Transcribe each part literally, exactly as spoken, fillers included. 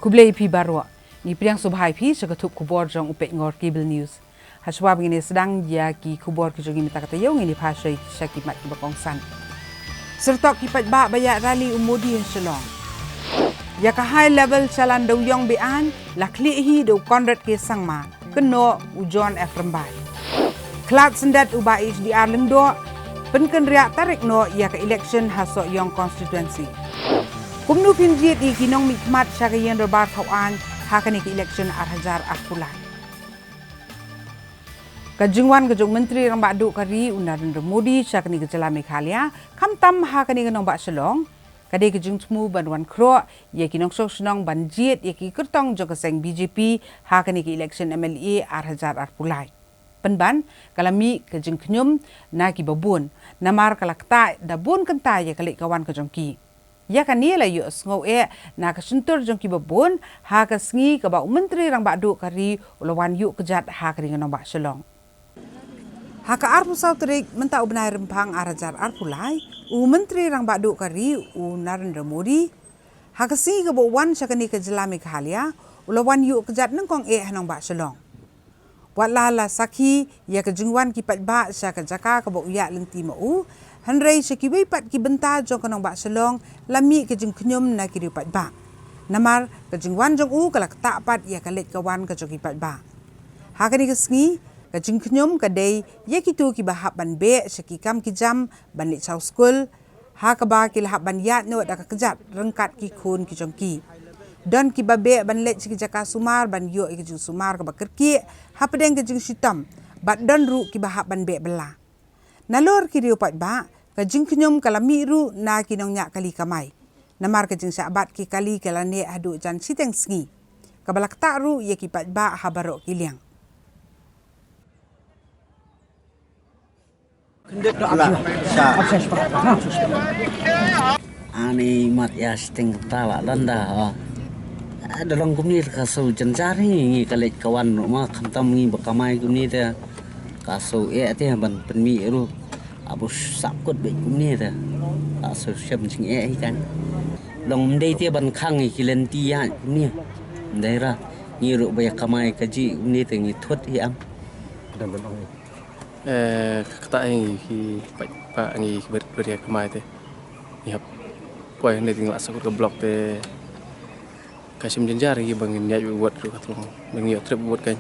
Khublei phi baroh. Ngi pdiang sngewbha ïa phi sha ka thup khubor jong u Peit Ngor Cable News. Hashwa ba ngin ïa sdang ïa ki khubor ki jong ngi mynta ka taïew, ngin ïa phah sha ki mat kiba kongsan. Syrtok ki paidbah ba ïaid rally u Modi ha Shillong. Ïa ka high level shalan dewïong be-aiñ la khlieh hi da u Conrad K Sangma, kynnoh u John F Rymbai. Khlad syndet u Bah H D R Lyngdoh, pynkynriah tarik noh ïa ka election ha Sohiong constituency. Kumno phin jied ïa ki nongmihkhmat sha ka ïing dorbar thaw aiñ ha kane ka election ar hajar arphew lai. Ka jingwan ka jong u Myntri Rangbah Duh ka ri u Narendra Modi sha kane ka jylla Meghalaya, khamtam ha kane ka nongbah Shillong, ka dei ka jingthmu ban wan khroh ïa ki nongshong shnong ban jied ïa ki kyrtong jong ka seng B J P ha kane ka election M L A ar hajar arphew lai. Pynban, ka la mih ka jingkhñium na kiba bun, namar ka la ktah da bun kynta ïa ka leit ka wan ka jong ki. Ïa kane la ïohsngew eh na ka shyntur jong kiba bun ha ka sngi kaba u Myntri Rangbah Duh ka ri u la wan ïuh kjat ha ka ri ka nongbah Shillong. Ha ka arphew saw tarik mynta u bnai Rymphang ar hajar arphew lai, u Myntri Rangbah Duh ka ri u Narendra Modi, ha ka sngi kaba u wan sha kane ka jylla Meghalaya, u la wan ïuh kjat nyngkong eh ha nongbah Shillong. Wat la la sakhi ïa ka jingwan ki paidbah sha ka jaka kaba u ïaid lynti ma u, hynrei sha kiwei pat ki bynta jong ka nongbah Shillong la mih ka jingkhñium na ki riew paidbah. Namar ka jingwan jong u ka la ktah pat ïa ka leit ka wan ka jong ki paidbah. Ha kane ka sngi, ka jingkhñium ka dei ïa kito kiba hap ban beh sha ki kam ki jam ban leit shaw skul, ha kaba ki la hap ban ïaid noh da ka kjat ryngkat ki khun ki jong ki. Don kiba beh ban leit sha ki jaka sumar ban ïoh ïa ka jingsumar kaba kyrkieh hapdeng ka jingshitom, bad don ruh kiba hap ban beh bylla. Nalor ki riew paidbah, ka jingkhñium ka la mih ruh na ki nongñiah kali kamai. Namar ka jingshah bat ki kali ka la neh haduh jan shiteng sngi, kaba la ktah ruh ïa ki paidbah ha baroh ki liang. Ani mat ïa shiteng kynta la landa ha. Da long kumne ka shu jynjar hi, ngi ka leit ka wan ruh ma khamtam ngi ba kamai kumne te ka shu eh te ban pynmih ruh. Abo sahkut beit kumne te ka shu shem jingeh hi kan. Long ym dei te ban khang ïa ki lynti ïa kumne. Ym dei ra ngi ruh ba ïa kamai ka jih kumne te ngi thut hi am. Eh, ka ktah ngi ki paidbah ngi ki barit barit ïa kamai te. Ngi hap poi hangne te ngi la sahkut ka block te. Ka shem jynjar ngi ba ngin ïaid wad ruh ka thlong ba ngi ïoh trip wad kan.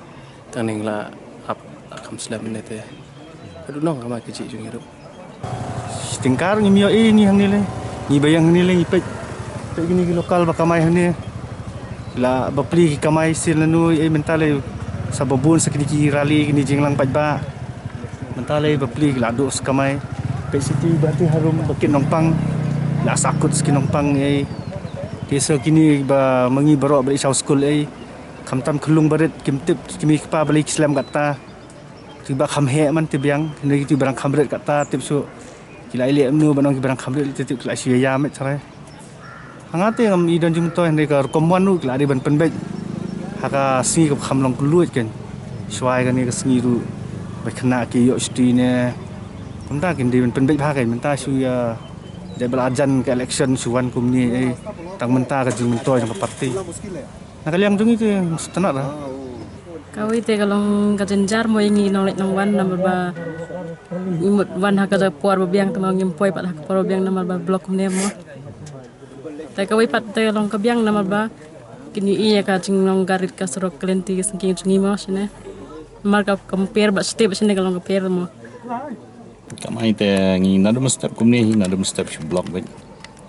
Tang ngi la ap kham slem ne te. Ka dei nong kamai ka jih jong ngi ruh. Shiteng kar ngim ïoh ei ngi hangne le. Ngi ba ïeng hangne le ngi peit. Peit kine ki local ba kamai hangne. La bapli ki kamai sien lano ei mynta le sa ba bun sa kine ki rally kine jinglang paidbah. Mynta le bapli ki la duh sa kamai. Peit siti ba ti harum ba kin nongpang. La sahkut sa kin nongpang ei. Te sa kine ba ma ngi baroh ba leit shaw skul ei. Khamtam khyllung barit kim tip ki mei ki pa balei ki slem katta. Ki ba kham heh man te biang, hynrei ki ba dang kham rit katta tip shuh. Ki la ïaleh mano ban ong ki ba dang kham rit te tip ki la shu ïa ïa met sarai. Hanga te ngam i don jingmyntoi hynrei ka rukom wan ruh ki la dei ban pynbeit. Ha ka sngi kaba kham long kylluid kan. Shuwa ïa kane ka sngi ruh ba khynnah ki ïoh shuti ne. Kumta kin dei ban pynbeit bha kan mynta shu ïa jait ba la jan ka election shu wan kumne ei. Tang mynta ka jingmyntoi jong ka party. Na ka liang jong ngi te sngewtynnat ra. Kawei te ka long ka jynjar mo ïa ngi nongleit nongwan namar ba ngi mut wan ha ka por ba biang te mo ngim poi pat ha ka por ba biang namar ba block ne mo. Te kawei pat te ka long ka biang namar ba kin ïohi ïa ka jinglong ka rit ka surok ka lynti ka syngkien jong ngi mo shane. Namar ka compare ba step shane ka long ka per mo. Kamai te ngi nadum step kumne hi nadum step shu block beit.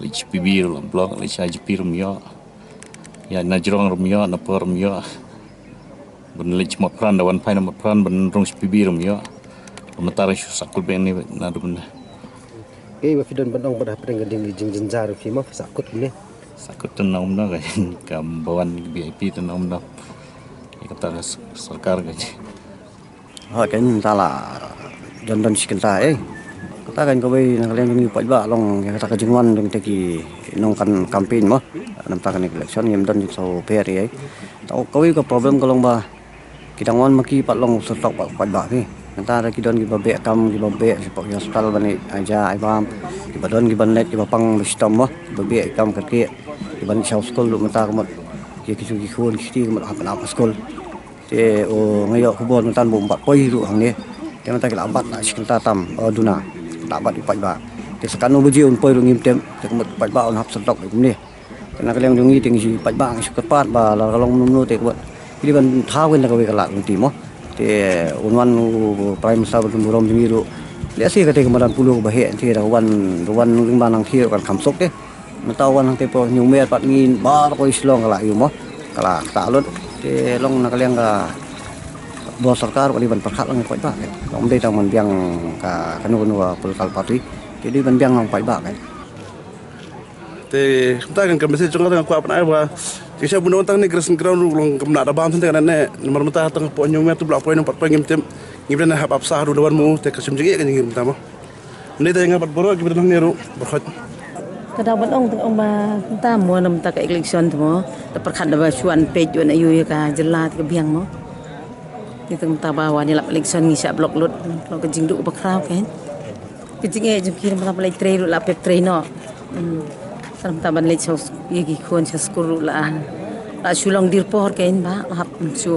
Leit sha P B ruh la block, leit sha J P ruh ym ïoh. Ïa na jrong ruh ym ïoh, na por ruh ym ïoh. Ban leit sha Motphran da wan phai na Motphran ban rung sha P B ruh ym ïoh. Ba mynta ruh shu sahkut beit ne beit nadum ne. Ei ba phi don ban ong ba da pdeng ka ding jingjynjar phi ma sahkut ne. Sahkut te na um da ka ba wan V I P te na um da. Ïa kata ka sorkar ka. Ha kan ta la don don shi kynta eh. Kata kan kawei na ka liang jong ngi paidbah long ïa kata ka jingwan jong te ki nongkan campaign mo. Namta kane ka election ngim don jingsaw pher eh. Ta kawei ka problem ka long ba ki dang wan ma ki pat long syrtok pat paidbah phi. Nangta da ki don kiba beh kam kiba beh shapoh ki hospital ban ai ja ai bam. Kiba don kiban leit kiba pang ba shitom mo kiba beh kam kyrkieh. Kiban shaw skul ruh mynta ka mut. Ki, ki, ki khun ki kti ki mut hap ban ap skul. Te u nga ïoh khubor mynta ba um pat poi ruh hangne. Te mynta ki la bat na shi kynta tam, eh, duna. La bat u paidbah. Te sa katno baje un poi ruh ngim tip. Te ka mut u paidbah un hap sdok kumne. Te na ka liang jong ngi te ngi shu paidbah ngi shu kyrpad ba la ka long mynno mynno te ka mut ki dei ban thaw kein da kawei ka lad lynti mo. Te un wan u Prime Minister ba dang burom jong ngi ruh. Lehse kata ka madan polo ba heh te da wan, wan lyngba nangthie ruh kan kham suk te. Mynta wan hangtei por Hynñiewmer pat ngin bar ko i Shillong ka la ïoh mo. Ka la kata lut. Te long na ka liang ka bor sorkar ka dei ban pyrkhat lang ïa u paidbah. Long dei tang ban biang ka kano kano ka political party. Te dei ban biang lang u paidbah ka. Te mynta kan ka message jong nga tang kwah ban ai ba jingshisha bun tang ne Grayson Ground ruh long kam nang da bam tang ne namar mynta tang hapoh Hynñiewmer tu ba la poi nang pat poi ngim tip. Ngim dei na hap ap sah ruh da wan mo te ka shim jingeh ka jingim mynta mo. Mynta ïa nga bad baroh kiba don hangne ruh, baroh. Ka dang ban ong, tang ong ba mynta mo, na mynta ka election te mo, da pyrkhat da ba shu wan peit wan aïu ïa ka jylla te ka biang mo. Te tang mynta ba wan ïalap election ngi shah block lut, ka long ka jingduh ba khraw kein. Ka jingeh jong ki mynta ba leit trei ruh la pep trei noh. Hmm. Sa mynta ban leit sha ïa ki khun sha skul ruh la, la shu long dei por kein ba la hap shu.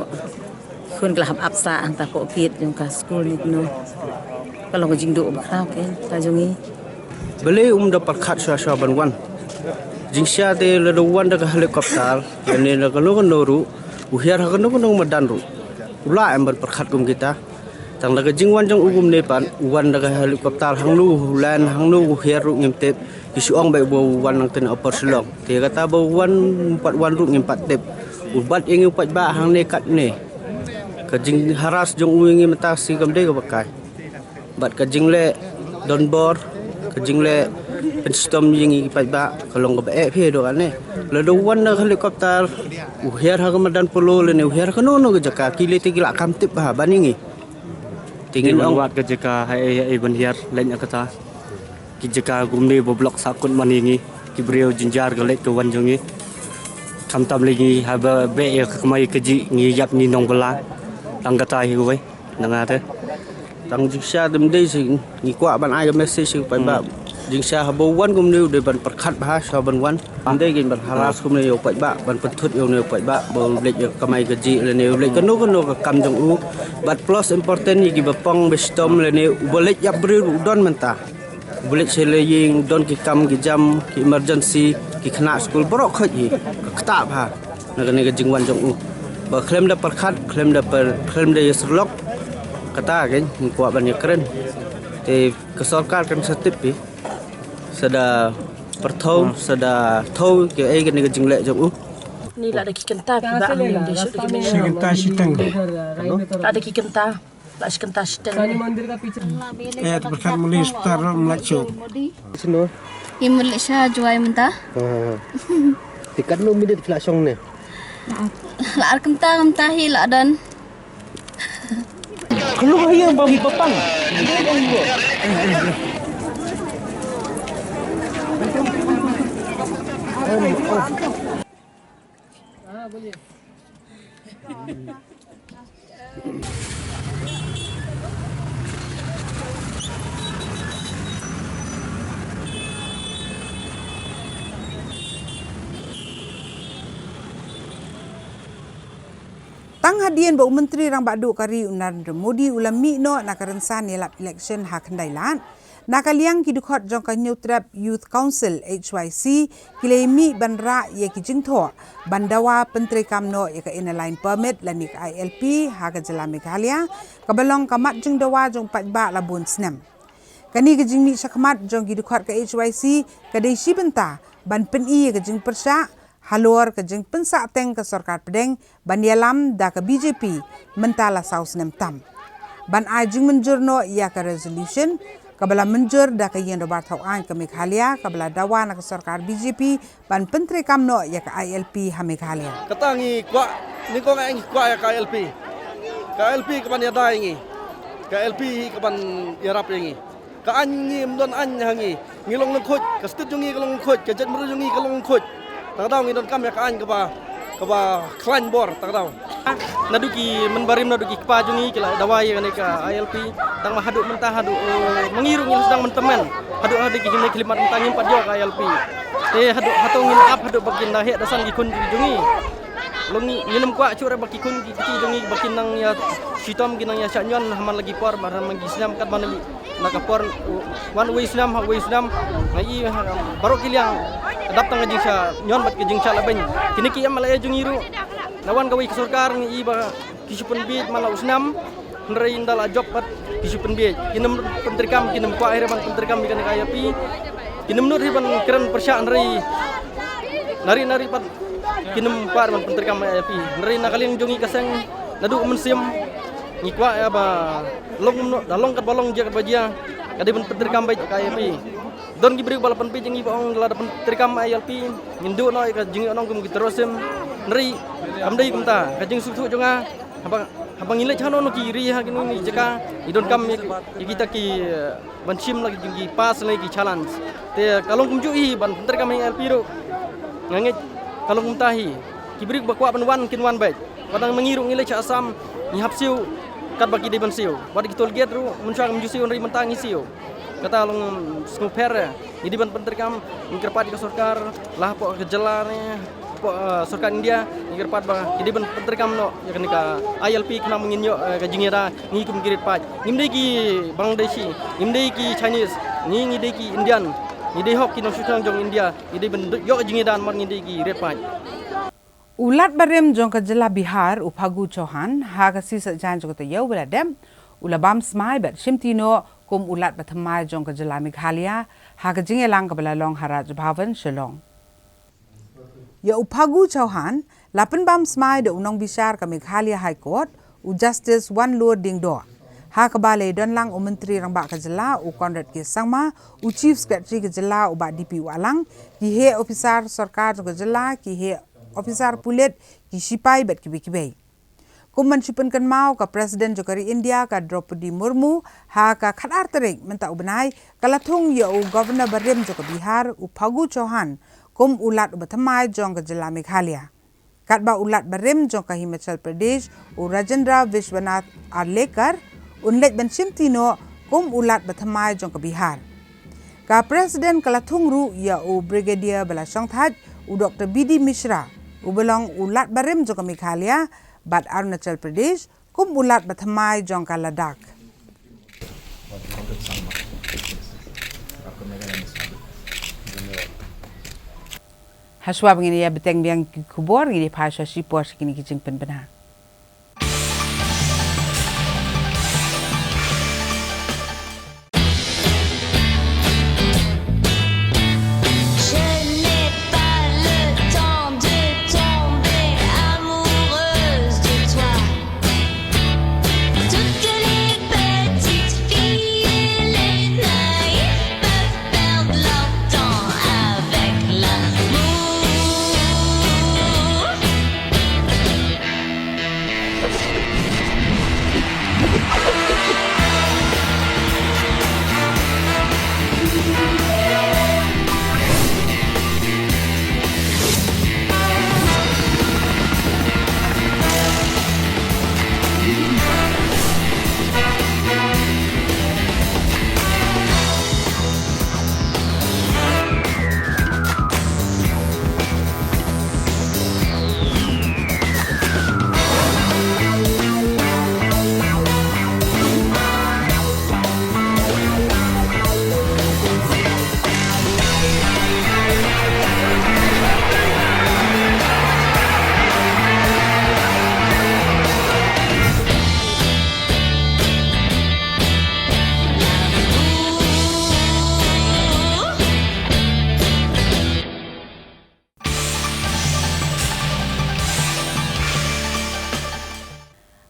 Khun ki la hap ap sah hangta hapoh gate jong ka skul ne kumno. Ka long ka jingduh ba khraw kein ka jong ngi. Balei um da pyrkhat shuwa shuwa ban wan? Jingshisha te lada wan da ka helicopter lane da kano kano ruh, u hiar ha kano kano ka madan ruh, u lah em ban pyrkhat kum kita? Tang da ka jingwan jong u kumne pat, u wan da ka helicopter hangno u land, hangno u hiar ruh ngim tip. Ki shu ong ba u wan nangta na Upper Shillong. Te kata ba u wan, pat wan ruh ngim pat tip. U bat ïa ngi u paidbah hangne katne. Ka jingharass jong u ïa ngi mynta shi kam dei kaba kai. Bad ka jingleh donbor, ka jingleh pynshitom ïa ngi ki paidbah, ka long kaba eh phi doh kane. Lada u wan na helicopter, u hiar ha ka madan polo lane u hiar ha kano kano ka jaka, ki lei te ki la kham tip bha ban ïa ngi. Te ngin ong wat ka jaka ha ei ha ei ban hiar leit na kata. Ki jaka kumne ba block sahkut man ïa ngi. Ki briew jynjar ka leit ka wan jong ngi. Khamtam lei ngi haba beh ïa ka kamai kajih ngi ïap ngi nongbylla. Tang kata hi kawei na nga te. Tang jingshisha te ym dei shi ngi kwah ban ai ka message sha u paidbah. Jingshisha haba u wan kumne u dei ban pyrkhat bha shuwa ban wan. Ym dei kein ban harass kumne ïa u paidbah, ban pynthut ïa une u paidbah ba u leit ïa ka kamai kajih lane u leit kano kano ka kam jong u. Bad plus important ïa kiba pang ba shitom lane uba leit ïap briew u don mynta. Uba leit sha la ïing u don ki kam ki jam ki emergency, ki khynnah skul baroh khoit hi. Ka ktah bha na kane ka jingwan jong u. Ba khlem da pyrkhat, khlem da pyrkhat, khlem da ïasyrlok. Kata kein ngi kwah ban ïakren. Te ka sorkar kan sa tip hi. Sa da pyrthew, sa da thew kaei kane ka jingleh jong u. Ni la da ki kynta ki ba am de shu da ki. Shi kynta shiteng. La da ki kynta. Ba shi kynta shiteng. Eh, te pyrkhat muli star ro mlak shu. Sino? I Malaysia juai mynta. Ah. Te katno minit ki la shong ne? La ar kynta mynta hi la don. Klum hi ba ba pang. Tang hadien ba u Myntri Rangbah Duh ka ri u Narendra Modi u la mih noh na ka rynsan ïalap election ha Khyndailad. Na ka liang ki dkhot jong ka Hynñiewtrep Youth Council, H Y C, ki la ïa mih ban rah ïa ki jingthoh ban dawa pyntreikam noh ïa ka Inner Line Permit lane ka I L P ha ka jylla Meghalaya, kaba long ka mat jingdawa jong u paidbah la bun snem. Kane ka jingmih shakhmat jong ki dkhot ka H Y C ka dei shi bynta ban pyni ïa ka jingpyrshah halor ka jingpynsahteng ka sorkar pdeng ban ïalam da ka B J P mynta la saw snem tam. Ban ai jingmynjur noh ïa ka resolution kaba la mynjur da ka Ïing Dorbar Thaw Aiñ ka Meghalaya kaba la dawa na ka sorkar B J P ban pyntreikam noh ïa ka I L P ha Meghalaya. Kata ngi kwah, ngi kwah, ngi kwah ïa ka I L P. Ka I L P kaban ïada ïa ngi. Ka I L P hi kaban ïarap ïa ngi. Ka aiñ ngi ym don aiñ ha ngi. Ngi long lyngkhuid, ka state jong ngi ka long lyngkhuid, ka jaitbynriew jong ngi ka long lyngkhuid. Tang daw ngi donkam ïa ka aiñ kaba, kaba khlaiñ bor tang daw. Naduh ki mynbarim naduh ki kpa jong ngi ki la dawa ïa kane ka I L P. Tang ma haduh mynta haduh, eh, ma ngi ruh ngi la sdang ban tymmen. Haduh haduh ki jingmut khlieh mynta ngim pat ïoh ka I L P. Te haduh hato ngin ap haduh ba kin da heh da san ki khun jong ngi. Long ngi, ngim kwah shuh re ba ki khun ki kti jong ngi ba kin nang ïa shitom, kin nang ïa shah ñion ha man la ki por, ba ha man ki snem, katba na ka por, uh, wan uwei u snem ha uwei u snem. Nga i ha baroh ki liang, ka dap tang ka jingshah ñion bad ka jingshah lehbeiñ. Kine ki MLA jong ngi ruh, na wan kawei ka sorkar, nga i ba ki shu pynbiej man la u snem. Hynrei ynda la jop pat ki shu pynbiej. Kin ym pyntreikam, kin ym kwah hi re ban pyntreikam ïa kane ka ILP. Kin ym nud hi ban kren pyrshah, hynrei nari nari pat kin ym kwah re ban pyntreikam ïa ka ILP. Hynrei na ka liang jong ngi ka seng, naduh mynsiem ngi kwah ïa ba long, da long katba long, jia katba jia, ka dei ban pyntreikam beit ïa ka ILP. Don ki briew ba la pynbiej ïa ngi ba ong lada pyntreikam ILP, ngin duh noh ïa ka jingïohnong kum ki terrorism. Hynrei kam dei kumta. Ka jingsngewthuh jong nga, haba, haba ngi leit hano hano ki ri, ha kino kino ki jaka, ngi donkam ïa, ïa kita ki, eh, ban shim la ki jing, ki pass la ki challenge. Te ka long kumjuh hi ban pyntreikam ïa ka ILP ruh. Nga ngeit ka long kumta hi. Ki briew ba kwah ban wan kin wan beit. Wat la ma ngi ruh ngi leit sha Assam, ngi hap siew katba ki dei ban siew. Wat ki toll gate ruh mynshuwa kam ju siew, hynrei mynta ngi siew. Kata long sngewpher. Ngi dei ban pyntreikam, ngi kyrpad ïa ka sorkar, la hapoh ka jylla ne hapoh, eh, sorkar India, ngi kyrpad ba ki dei ban pyntreikam noh ïa kane ka ILP, khnang ba ngin ïoh, eh, ka jingïada, ngi kum ki riewpaid. Ngim dei ki Bangladeshi, ngim dei ki Chinese, ngi, ngi dei ki Indian. Ngi dei hok ki nongshong shnong jong India, ngi dei ban ïoh ka jingïada namar ngi dei ki riewpaid. U Lat Barim jong ka jylla Bihar, u Phagu Chauhan, ha ka sngi Saitjaiñ jong ka taïew ba la dep, u la bam smai bad shimti noh kum u Lat Bathymmai jong ka jylla Meghalaya, ha ka jingïalang kaba la long ha Raj Bhavan, Shillong. Ïa u Phagu Chauhan la pynbam smai da u nongbishar ka Meghalaya High Court, u Justice Wanlur Diengdoh, ha kaba la ïadon lang u Myntri Rangbah ka jylla, u Conrad K Sangma, u Chief Secretary ka jylla, u Bah D P Wahlang, ki heh ophisar sorkar jong ka jylla, ki heh ophisar pulit, ki shipai bad kiwei kiwei. Kum ban shu pynkynmaw, ka President jong ka ri India, ka Droupadi Murmu, ha ka khatar tarik mynta u bnai, ka la thung ïa u Governor barim jong ka Bihar, u Phagu Chauhan, kum u Lat Bathymmai jong ka jylla Meghalaya. Katba u Lat Barim jong ka Himachal Pradesh, u Rajendra Vishwanath Arlekar, un leit ban shimti noh kum u Lat Bathymmai jong ka Bihar. Ka President ka la thung ruh ïa u Brigadier ba la shongthait, u Doctor B D Mishra, uba long u Lat Barim jong ka Meghalaya bad Arunachal Pradesh, kum u Lat Bathymmai jong ka Ladakh. Hashwa ba ngin ïa bteng biang ki khubor, ngin ïa phai sha shipor sha kine ki jingpynbna. Toutes les petites filles et les naïfs peuvent perdre leur temps avec l'amour.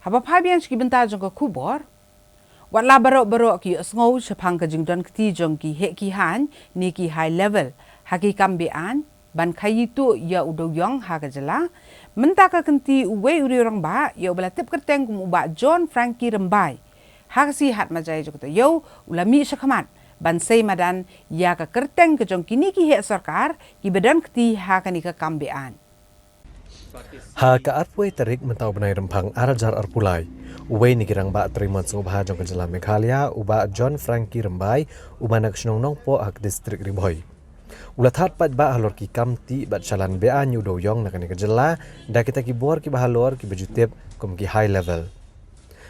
Haba phai biang sha ki bynta jong ka khubor, wat la baroh baroh ki ïohsngew shaphang ka jingdon kti jong ki heh ki haiñ ne ki high level ha ki kam be-aiñ ban khaïi tuh ïa u dewïong ha ka jylla. Mynta ka kynti uwei u riew rangbah ïa uba la tip kyrteng kum u Bah John Frankie Rymbai, ha ka sngi Hatmaijai jong ka taïew u la mih shakhmat ban sei madan ïa ka kyrteng ka jong kine ki heh sorkar kiba don kti ha kane ka kam be-aiñ. Ha ka arphew tarik mynta u bnai Rymphang ar hajar arphew lai, uwei na ki rangbah trei mon sngewbha jong ka jylla Meghalaya, u Bah John Frankie Rymbai, uba na ka shnong Nongpoh ha ka distrik Ri Bhoi, U la thad paidbah halor ki kam tih bad shalan be-aiñ ïa u dewïong na kane ka jylla da kita ki bor kiba halor kiba ju tip kum ki high level.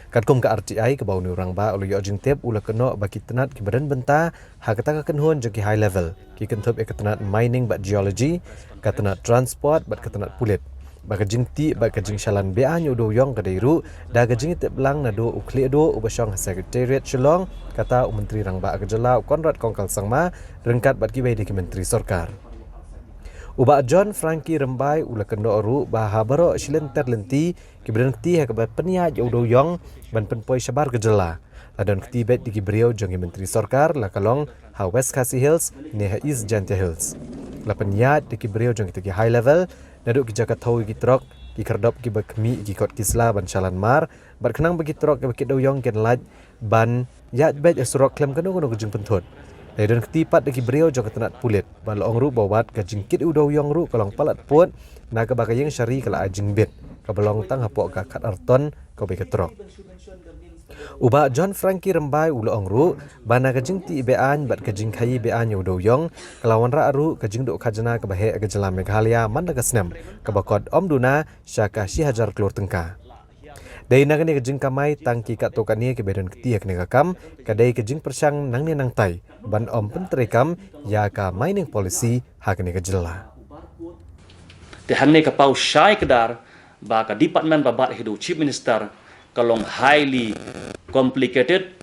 Katkum ka R T I kaba une u rangbah u la ïoh jingtip, u la kynnoh ba ki tnat kiba don bynta ha kata ka kynhun jong ki high level ki kynthup ïa ka tnat mining bad geology, ka tnat transport bad ka tnat pulit, ba ka jingtih bad ka jingshalan be-aiñ ïa u dewïong ka dei ruh da ka jingtip lang naduh u khlieh duh uba shong ha Secretariat Shillong, kata u Myntri Rangbah ka jylla u Conrad Kongkal Sangma ryngkat bad kiwei de ki myntri sorkar. U Bah John Frankie Rymbai u la kynnoh ruh ba ha baroh shi lynter lynti kiba don kti ha kaba pynïaid ïa u dewïong ban pynpoi shabar ka jylla, la don kti beit de ki briew jong ki myntri sorkar, la ka long ha West Khasi Hills ne ha East Jaintia Hills. La pynïaid de ki briew jong kita ki high level naduh ki jaka thew ïa ki trok, ki khyrdop kiba khmih ïa ki kot ki sla ban shalan mar, bad khnang ba ki trok kiba kit dewïong kin lait ban ïaid beit ha surok khlem kano kano ka jingpynthut. La don kti pat de ki briew jong ka tnat pulit, bad la ong ruh ba wat ka jingkit ïa u dewïong ruh ka long palat pud, na kaba ka ïing shari ka la ai jingbit kaba long tang hapoh ka khatar ton kawei ka trok. U Bah John Frankie Rymbai u la ong ruh ba na ka jingtih be-aiñ bad ka jingkhaii be-aiñ ïa u dewïong ka la wanrah ruh ka jingduh khajna kaba heh ka jylla Meghalaya man la ka snem, kaba kot ym duna sha ka shi hajar klur tyngka. Dei na kane ka jingkamai tang ki katto katne kiba don kti ha kane ka kam, ka dei ka jingpyrshang nangne nangtai ban ym pyntreikam ïa ka mining policy ha kane ka jylla. Te hangne ka paw shai kdar ba ka department ba bat hi da u Chief Minister ka long highly complicated,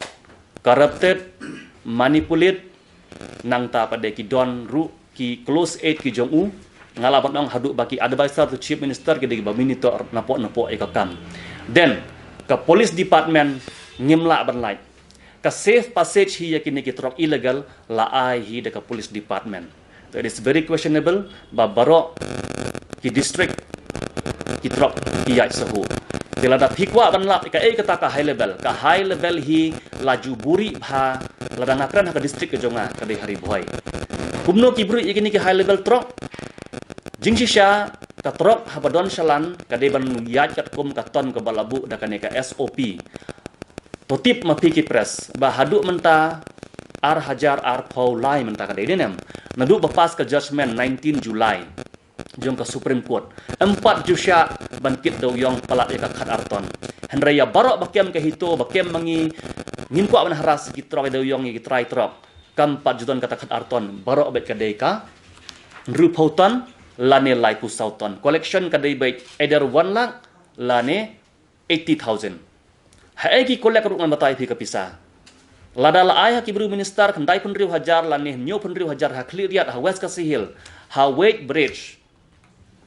corrupted, manipulated, nangta pat de ki don ruh ki close aide ki jong u, nga lah ban ong haduh ba ki advisor to Chief Minister ki dei kiba monitor napoh napoh ïa ka kam. Then ka police department ngim lah ban lait. Ka safe passage hi ïa kine ki trok illegal la ai hi da ka police department. So it is very questionable ba baroh ki district ki trok ki ïaid sahuh. Te lada phi kwah ban lap ïa kaei kata ka high level, ka high level hi la ju buhrieh bha lada nga kren ha ka district ka jong nga ka dei ha Ri Bhoi. Kumno ki buhrieh ïa kine ki high level trok? Jingshisha ka trok haba don shalan ka dei ban ïaid katkum ka ton kaba la buh da kane ka S O P. To tip ma phi ki press ba haduh mynta ar hajar arphew lai mynta ka dei, dei ne em, naduh ba pass ka judgment nineteen July jong ka Supreme Court, em pat ju shah ban kit dewïong palat ïa ka khatar ton. Hynrei ïa baroh ba kem ka HITO, ba kem ma ngi, ngim kwah ban harass ïa ki trok ïa dewïong, ïa ki trai trok. Kam pat ju don kata khatar ton, baroh beit ka dei ka hynriewphew ton lane laiphew saw ton. Collection ka dei beit either one lakh lane eighty thousand. Haei ki collect ruh ngan batai phi ka pisa. Lada la ai ha ki briew minister khyndaiphew hynriew hajar lane hynñiewphew hynriew hajar ha Khliehriat, ha West Khasi Hills, ha weighbridge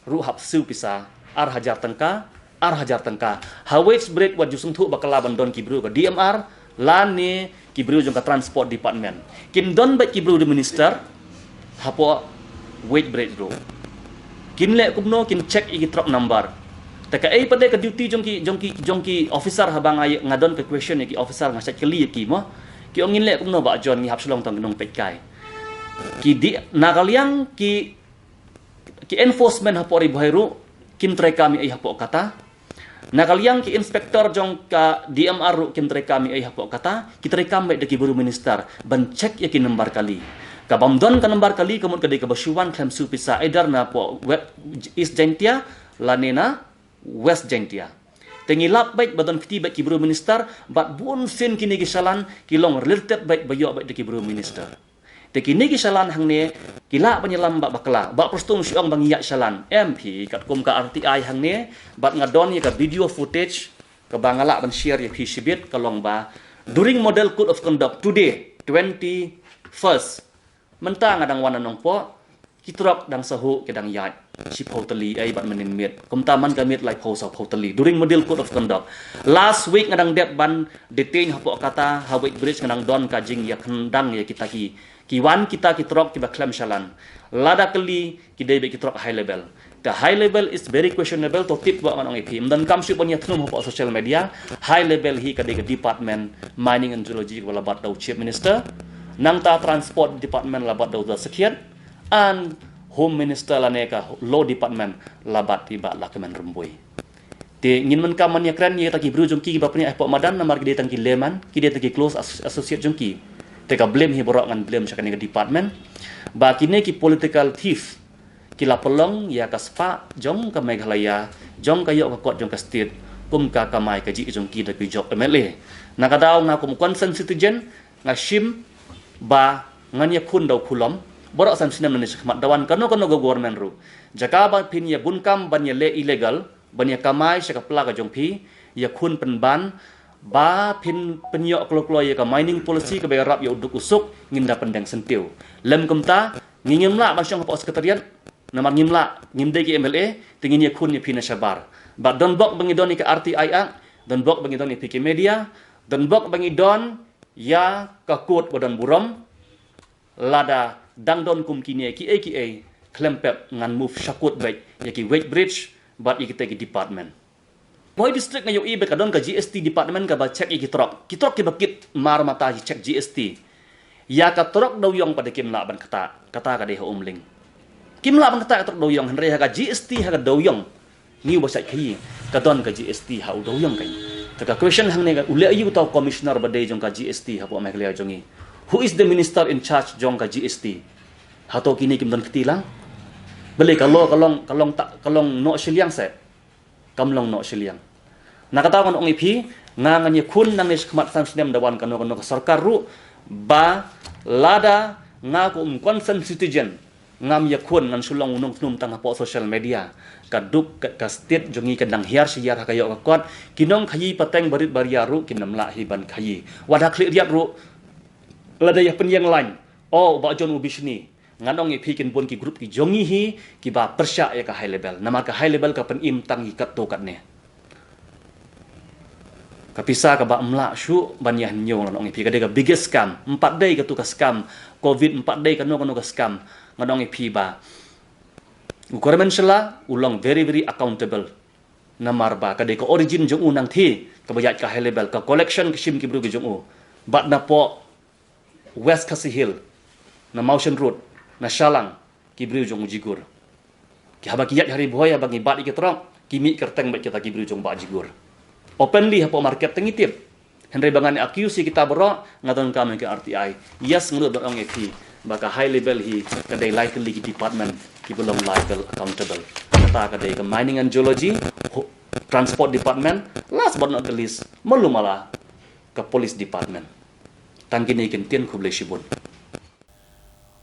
ruh hap siew pisa ar hajar tyngka, ar hajar tyngka. Ha weighbridge wat ju sngewthuh bakla ban don ki briew ka D M R lane ki briew jong ka transport department. Kin don beit ki briew de minister hapoh weighbridge ruh. Kin leh kumno, kin check ïa ki trok number. Te kaei pat de ka duty jong ki, jong ki, jong ki officer? Haba nga, nga don ka question ïa ki officer, nga shait kylli ïa ki mo. Ki ong ngin leh kumno Bah John, ngi hap shu long tang ki nongpeitkai. Ki dei na ka liang ki, ki enforcement hapoh Ri Bhoi ruh kim treikam ïa ei hapoh kata. Na ka liang ki inspector jong ka D M R ruh kim treikam ïa ei hapoh kata, ki treikam beit da ki briew minister ban check ïa ki number kali. Ka bym don ka number kali ka mut ka dei kaba shu wan khlem siew pisa, either napoh we-, East Jaintia lane na West Jaintia. Te ngi lap beit ba don kti beit ki briew minister, bad bun sien kine ki shalan ki long related beit ba ïoh beit da ki briew minister. Te kine ki shalan hangne ki lah ban ïalam bad bakla. Bah Prestone shu ong ba ngi ïaid shalan. Em phi, katkum ka R T I hangne bad nga don ïa ka video footage kaba nga lah ban share ïa phi shibit, ka long ba during model code of conduct today, twenty-first, mynta nga dang wan na Nongpoh, ki trok dang sahuh ki dang ïaid shiphew tylli ei bad mynnin miet. Kumta man ka miet laiphew sawphew tylli during model code of conduct. Last week nga dang dep ban detain hapoh kata, ha weighbridge nga dang don ka jingïakhyndang ïa kita ki, ki wan kita ki trok kiba khlem shalan. Lada kylli, ki dei beit ki trok high level. Te high level is very questionable, to tip wat ngan ong ïa phi. Ym donkam shuh ban ïathnum hapoh social media. High level hi ka dei ka department mining and geology kaba la bat da u chief minister. Nangta transport department la bat da u da Sakhiat. And Home Minister lane ka Law Department la bat i Bah Lahkmen Rymbui. Te ngin mynta man ïakren ïa kita ki briew jong ki kiba pynïaid hapoh madan, namar ki dei tang ki layman, ki dei tang ki close as-, associate jong ki. Te ka blame hi baroh ngan blame sha kane ka department ba kine ki political thief ki la pynlong ïa ka spah jong ka Meghalaya, jong ka ïoh ka kot jong ka state, kum ka kamai kajih jong ki da ki jok M L A. Na ka daw nga kum concerned citizen nga shim ba ngan ïakhun da u khulom baroh san snem nangne shakhmat da wan kano kano ka government ruh. Jaka ba phin ïa bun kam ban ïa leh illegal ban ïa kamai sha ka pla ka jong phi, ïakhun pynban ba phin pynïoh kloi kloi ïa ka mining policy kaba ïarap ïa u duk u suk, ngin da pyndeng syntiew. Lym kumta ngi ngim lah ban shong hapoh secretariat namar ngim lah, ngim dei ki M L A, te ngin ïakhun ïa phi na shabar. Bad don bok ba ngi don ïa ka R T I Act, don bok ba ngi don ïa phi ki media, don bok ba ngi don ïa ka court ba don burom. Lada dang don kum kine kiei kiei khlem pep ngan move sha court beit ïa ki weighbridge bad ïa kita ki department. Bhoi district nga ïohi ba ka don ka G S T department kaba check ïa ki truck, ki truck kiba kit mar mata ki check G S T. Ïa ka truck dewiong pat kim lah ban ktah, kata ka dei ha Umling. Kim lah ban ktah ka truck dewiong, hynrei ha ka G S T ha ka dewiong ngi uba shait khaïi, ka don ka G S T ha u dewiong khaïi. Te ka question hangne ka, u leh aïu uta u commissioner ba dei jong ka G S T hapoh Meghalaya jong ngi? Who is the minister in charge jong ka G S T? Hato kine kim don kti lang? Balei ka law ka long, ka long ta, ka long noh shiliang seh? Kam long noh shiliang. Na kata ngan ong ïa phi, nga ngan ïakhun nangne shakhmat san snem da wan kano kano ka sorkar ruh ba lada nga kum concerned citizen ngam ïakhun, ngan shu long u nongkhnum tang hapoh social media. Ka duk ka, ka state jong ngi ka dang hiar shi hiar ha ka ïoh ka kot. Ki nongkhaïi pateng barit baria ruh kin ym lah hi ban khaïi. Wat ha khlieh riat ruh lada ïa pynïeng line, o u Bah John u bishni, ngan ong ïa phi kin bun ki group ki jong ngi hi kiba pyrshah ïa ka high level. Namar ka high level ka pynim tang ïa katto katne. Ka pisa kaba ym lah shuh ban ïa hynñiew, ngan ong ïa phi ka dei ka biggest scam. Ym pat dei katu ka scam covid, ym pat dei kano kano ka scam. Ngan ong ïa phi ba u Kyrmen Shylla u long very very accountable. Namar ba ka dei ka origin jong u nangthie kaba ïaid ka high level, ka collection ka shim ki briew ki jong u. Bad napoh West Khasi Hills, na Mawshynrut, na Shallang, ki briew jong u Jigur. Ki haba ki ïaid ha Ri Bhoi, haba ngi bat ïa ki truck, ki mih kyrteng bad kita ki briew jong u Bah Jigur. Openly hapoh market te ngi tip. Hynrei ba ngan accuse ïa kita baroh, nga donkam ïa ka R T I. Yes, nga nud ban ong ïa phi ba ka high level hi ka dei lai tylli ki department kiba long liable, accountable. Kata ka dei ka mining and geology, ho-, transport department, last but not the least, malu mala ka police department. Tang kine ki ktien, khublei shibun.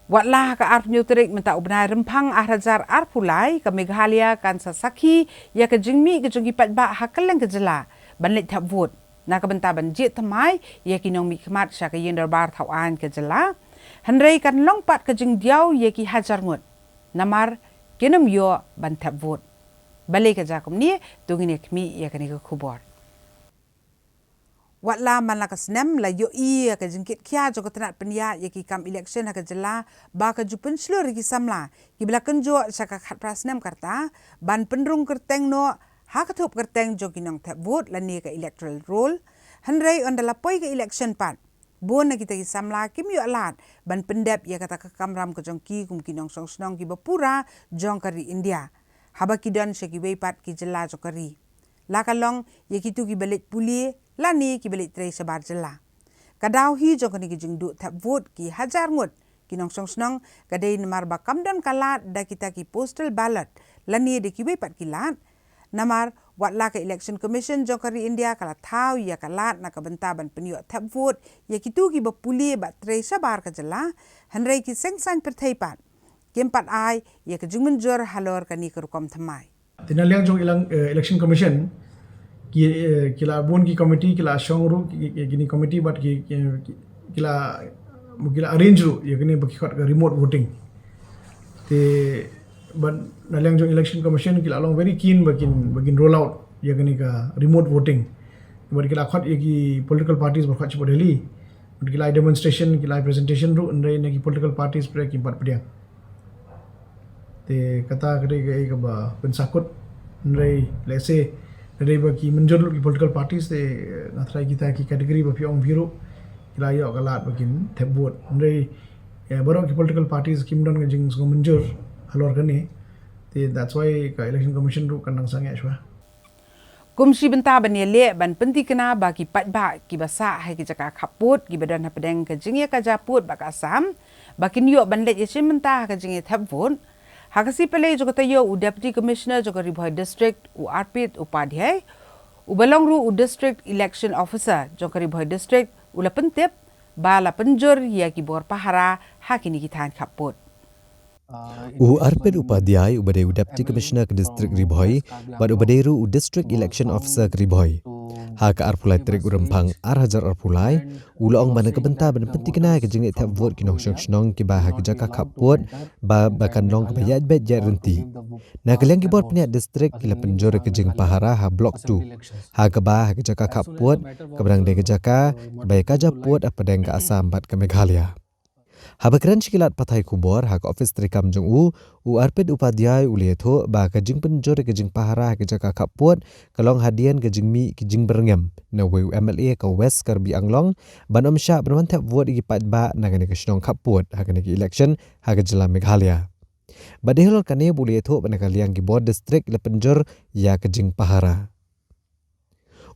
Watla ha ka arphew tarik mynta u bnai Rymphang arhajar arphew lai, ka Meghalaya kan sa sakhi ïa ka jingmih ka jong ki paidbah ha kylleng ka jylla ban leit thep vote na ka bynta ban jied thymmai ïa ki nongmihkhmat sha ka ïing dorbar thaw aiñ ka jylla. Hynrei kan long pat ka jingdiaw ïa ki hajar ngut namar kin ym ïoh ban thep vote. Balei ka jia kumne, to ngin ïa khmih ïa kane ka khubor. Watla man la ka snem la ïohi ïa ka jingkitkhia jong ka tnat pynïaid ïa ki kam election ha ka jylla ba ka ju pynshlur ïa ki samla kiba la kynjoh sha ka khatphra snem ka rta ban pynrung kyrteng noh ha ka thup kyrteng jong ki nongthep vote lane ka electoral roll. Hynrei ynda la poi ka election pat, bun na kita ki samla kim ïoh lad ban pyndep ïa kata ka kamram ka jong ki kum ki nongshong shnong kiba pura jong ka ri India haba ki don sha kiwei pat ki jylla jong ka ri, la ka long ïa kito kiba leit pule lane kiba leit trei shabar jylla. Ka daw hi jong kane ka jingduh thep vote ki hajar ngut ki nongshong shnong ka dei namar ba kam don ka lad da kita ki postal ballot lane da kiwei pat ki lad. Namar watla ka Election Commission jong ka ri India ka la thaw ïa ka lad na ka bynta ban pynïoh thep vote ïa kito kiba pule bad trei shabar ka jylla, hynrei ki seng saiñ pyrthei pat kim pat ai ïa ka jingmynjur halor kane ka rukom thymmai. Te na liang jong ilang, eh, Election Commission, ki, eh, ki la bun ki committee, ki la shong ruh ki, ki, kine committee bad ki, ki, ki la, ki la arrange ruh ïa kine ba ki khot ka remote voting. Te bad na liang jong Election Commission ki la long very keen ba kin, ba kin roll out ïa kine ka remote voting. Bad ki la khot ïa ki political parties ba khot shapoh Delhi. Bad ki la demonstration, ki la presentation ruh, hynrei na ki political parties pat kim pat pdiang. Te kata ka dei kaei kaba pynsakut, hynrei lehse na dei ba ki mynjur lut ki political parties, te, eh, nga tharai kita ki category ba phi ong phi ruh ki la ïoh ka lad ba kin thep vote. Hynrei, eh, baroh ki political parties kim don ka jingsngew mynjur halor kane. Te that's why ka Election Commission ruh kan dang sangeh shuwa. Kum shi bynta ban ïaleh ban pyntikna ba ki paidbah kiba sah ha ki jaka khappud kiba don hapdeng ka jingïakajia pud bad ka Assam ba kin ïoh ban leit ïashim bynta ha ka jingïathep vote, ha ka sngi Palei jong ka taïew u Deputy Commissioner jong ka Ri Bhoi District, u Arpit Upadhyay, uba long ruh u District Election Officer jong ka Ri Bhoi District, u la pyntip ba la pynjur ïa ki bor pahara ha kine ki thaiñ khappud. U Arpit Upadhyay uba dei u Deputy Commissioner ka District Ri Bhoi bad uba dei ruh u District Election Officer ka Ri Bhoi, ha ka arphew lai tarik u Rymphang ar hajar arphew lai, u la ong ba na ka bynta ban pyntikna ïa ka jingïathep vote ki nongshong shnong kiba ha ki jaka khappud ba ba kan long kaba ïaid beit ïaid ryntih. Na ka liang ki bor pynïaid district ki la pynjur ïa ka jingpahara ha Block two, ha kaba ha ki jaka khappud kaba dang dei ka jaka kaba ïakajia pud hapdeng ka Assam bad ka Meghalaya. Haba kren sha ki lad pathai khubor ha ka ophis treikam jong u, u Arpit Upadhyay u la ïathuh ba ka jingpynjur ïa ka jingpahara ha ki jaka khappud ka long hadien ka jingmih ki jingbyrngem na uwei u M L A ka West Karbi Anglong ban ym shah ban wan thep vote ïa ki paidbah na kane ka shnong khappud ha kane ka election ha ka jylla Meghalaya. Bad dei halor kane ba u la ïathuh ba na ka liang ki bor district la pynjur ïa ka jingpahara.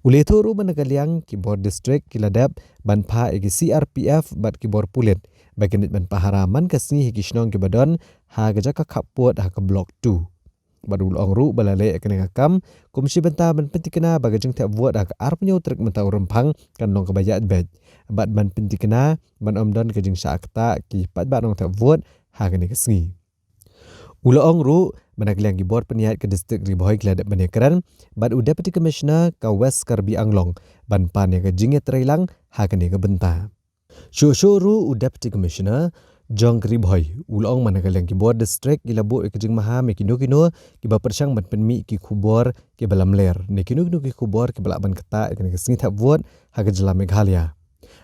U la ïathuh ruh ba na ka liang ki bor district ki la dep ban phah ïa ki C R P F bad ki bor pulit ba kin leit ban pahara man ka sngi ha ki shnong kiba don ha ka jaka khappud ha ka Block two. Bad u la ong ruh ba la leh ïa kane ka kam kum shi bynta ban pyntikna ba ka jingthep vote ha ka arphew hynñiew tarik mynta u Rymphang kan long kaba ïaid beit bad ban pyntikna ban ym don ka jingshah ktah ki paidbah nongthep vote ha kane ka sngi. U la ong ruh ba na ka liang ki bor pynïaid ka district Ri Bhoi ki la dep ban ïakren bad u Deputy Commissioner ka West Karbi Anglong ban pan ïa ka jingïatreilang ha kane ka bynta. Shuh shuh ruh u Deputy Commissioner jong ka Ri Bhoi u la ong ba na ka liang ki bor district ki la buh ïa ka jingmaham ïa kino kino kiba pyrshang ban pynmih ki khubor kiba lamler ne kino kino ki khubor kiba lah ban ktah ïa kane ka sngi thep vote ha ka jylla Meghalaya.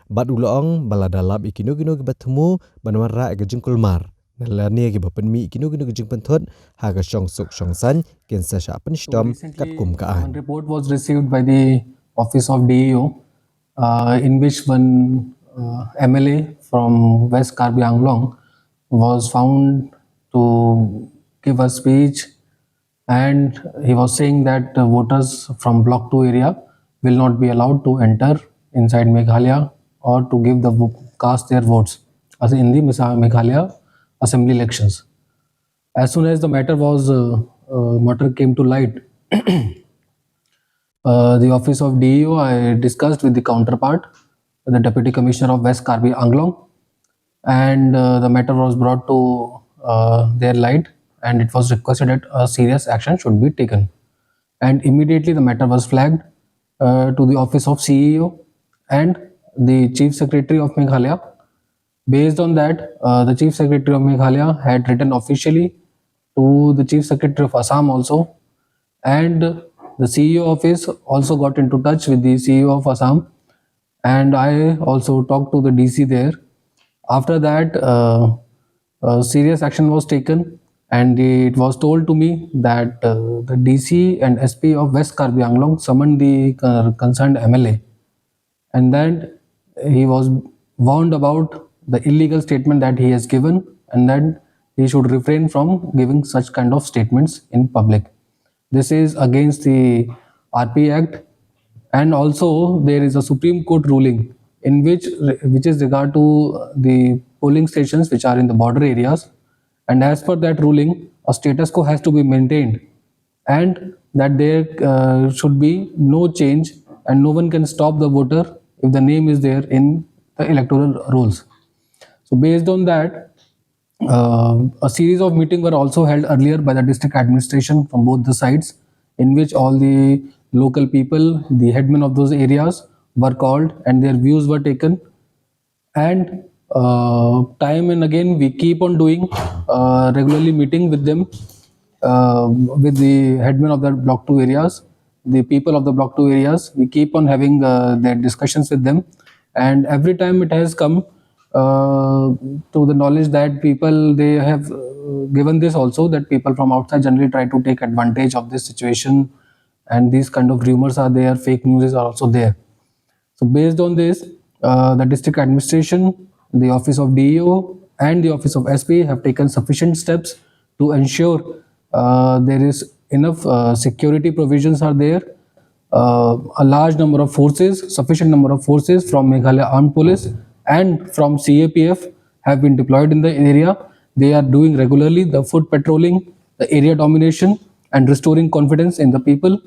Bad u la ong ba lada lap ïa kino kino kiba thmu ban wanrah ïa ka jingkulmar na lane kiba pynmih kino kino ki jingpynthut ha ka shongsuk shongsaiñ kin sa shah pynshitom katkum ka aiñ. One report was received by the office of D E O, uh, in which one uh, M L A from West Karbi Anglong was found to give a speech, and he was saying that the voters from Block two area will not be allowed to enter inside Meghalaya or to give the vo- cast their votes as in the Mesa- Meghalaya assembly elections. As soon as the matter was uh, uh, matter came to light, uh, the office of D E O, I discussed with the counterpart, the Deputy Commissioner of West Karbi Anglong, and uh, the matter was brought to uh, their light, and it was requested that a serious action should be taken. And immediately the matter was flagged uh, to the office of C E O and the Chief Secretary of Meghalaya. Based on that, uh, the Chief Secretary of Meghalaya had written officially to the Chief Secretary of Assam also, and the C E O office also got into touch with the C E O of Assam, and I also talked to the D C there. After that, uh, uh, serious action was taken, and it was told to me that uh, the D C and S P of West Karbi Anglong summoned the uh, concerned M L A, and then he was warned about the illegal statement that he has given, and that he should refrain from giving such kind of statements in public. This is against the R P Act, and also there is a Supreme Court ruling in which, which is regard to the polling stations which are in the border areas, and as per that ruling, a status quo has to be maintained, and that there uh, should be no change, and no one can stop the voter if the name is there in the electoral rolls. So based on that, uh, a series of meetings were also held earlier by the district administration from both the sides, in which all the local people, the headmen of those areas, were called and their views were taken. And uh, time and again, we keep on doing uh, regularly meeting with them, uh, with the headmen of the Block two areas, the people of the Block two areas. We keep on having uh, their discussions with them, and every time it has come uh, to the knowledge that people, they have uh, given this also, that people from outside generally try to take advantage of this situation, and these kind of rumors are there, fake news are also there. So based on this, uh, the district administration, the office of D E O, and the office of S P have taken sufficient steps to ensure uh, there is enough uh, security provisions are there. uh, a large number of forces, sufficient number of forces from Meghalaya Armed Police and from C A P F have been deployed in the area. They are doing regularly the foot patrolling, the area domination, and restoring confidence in the people.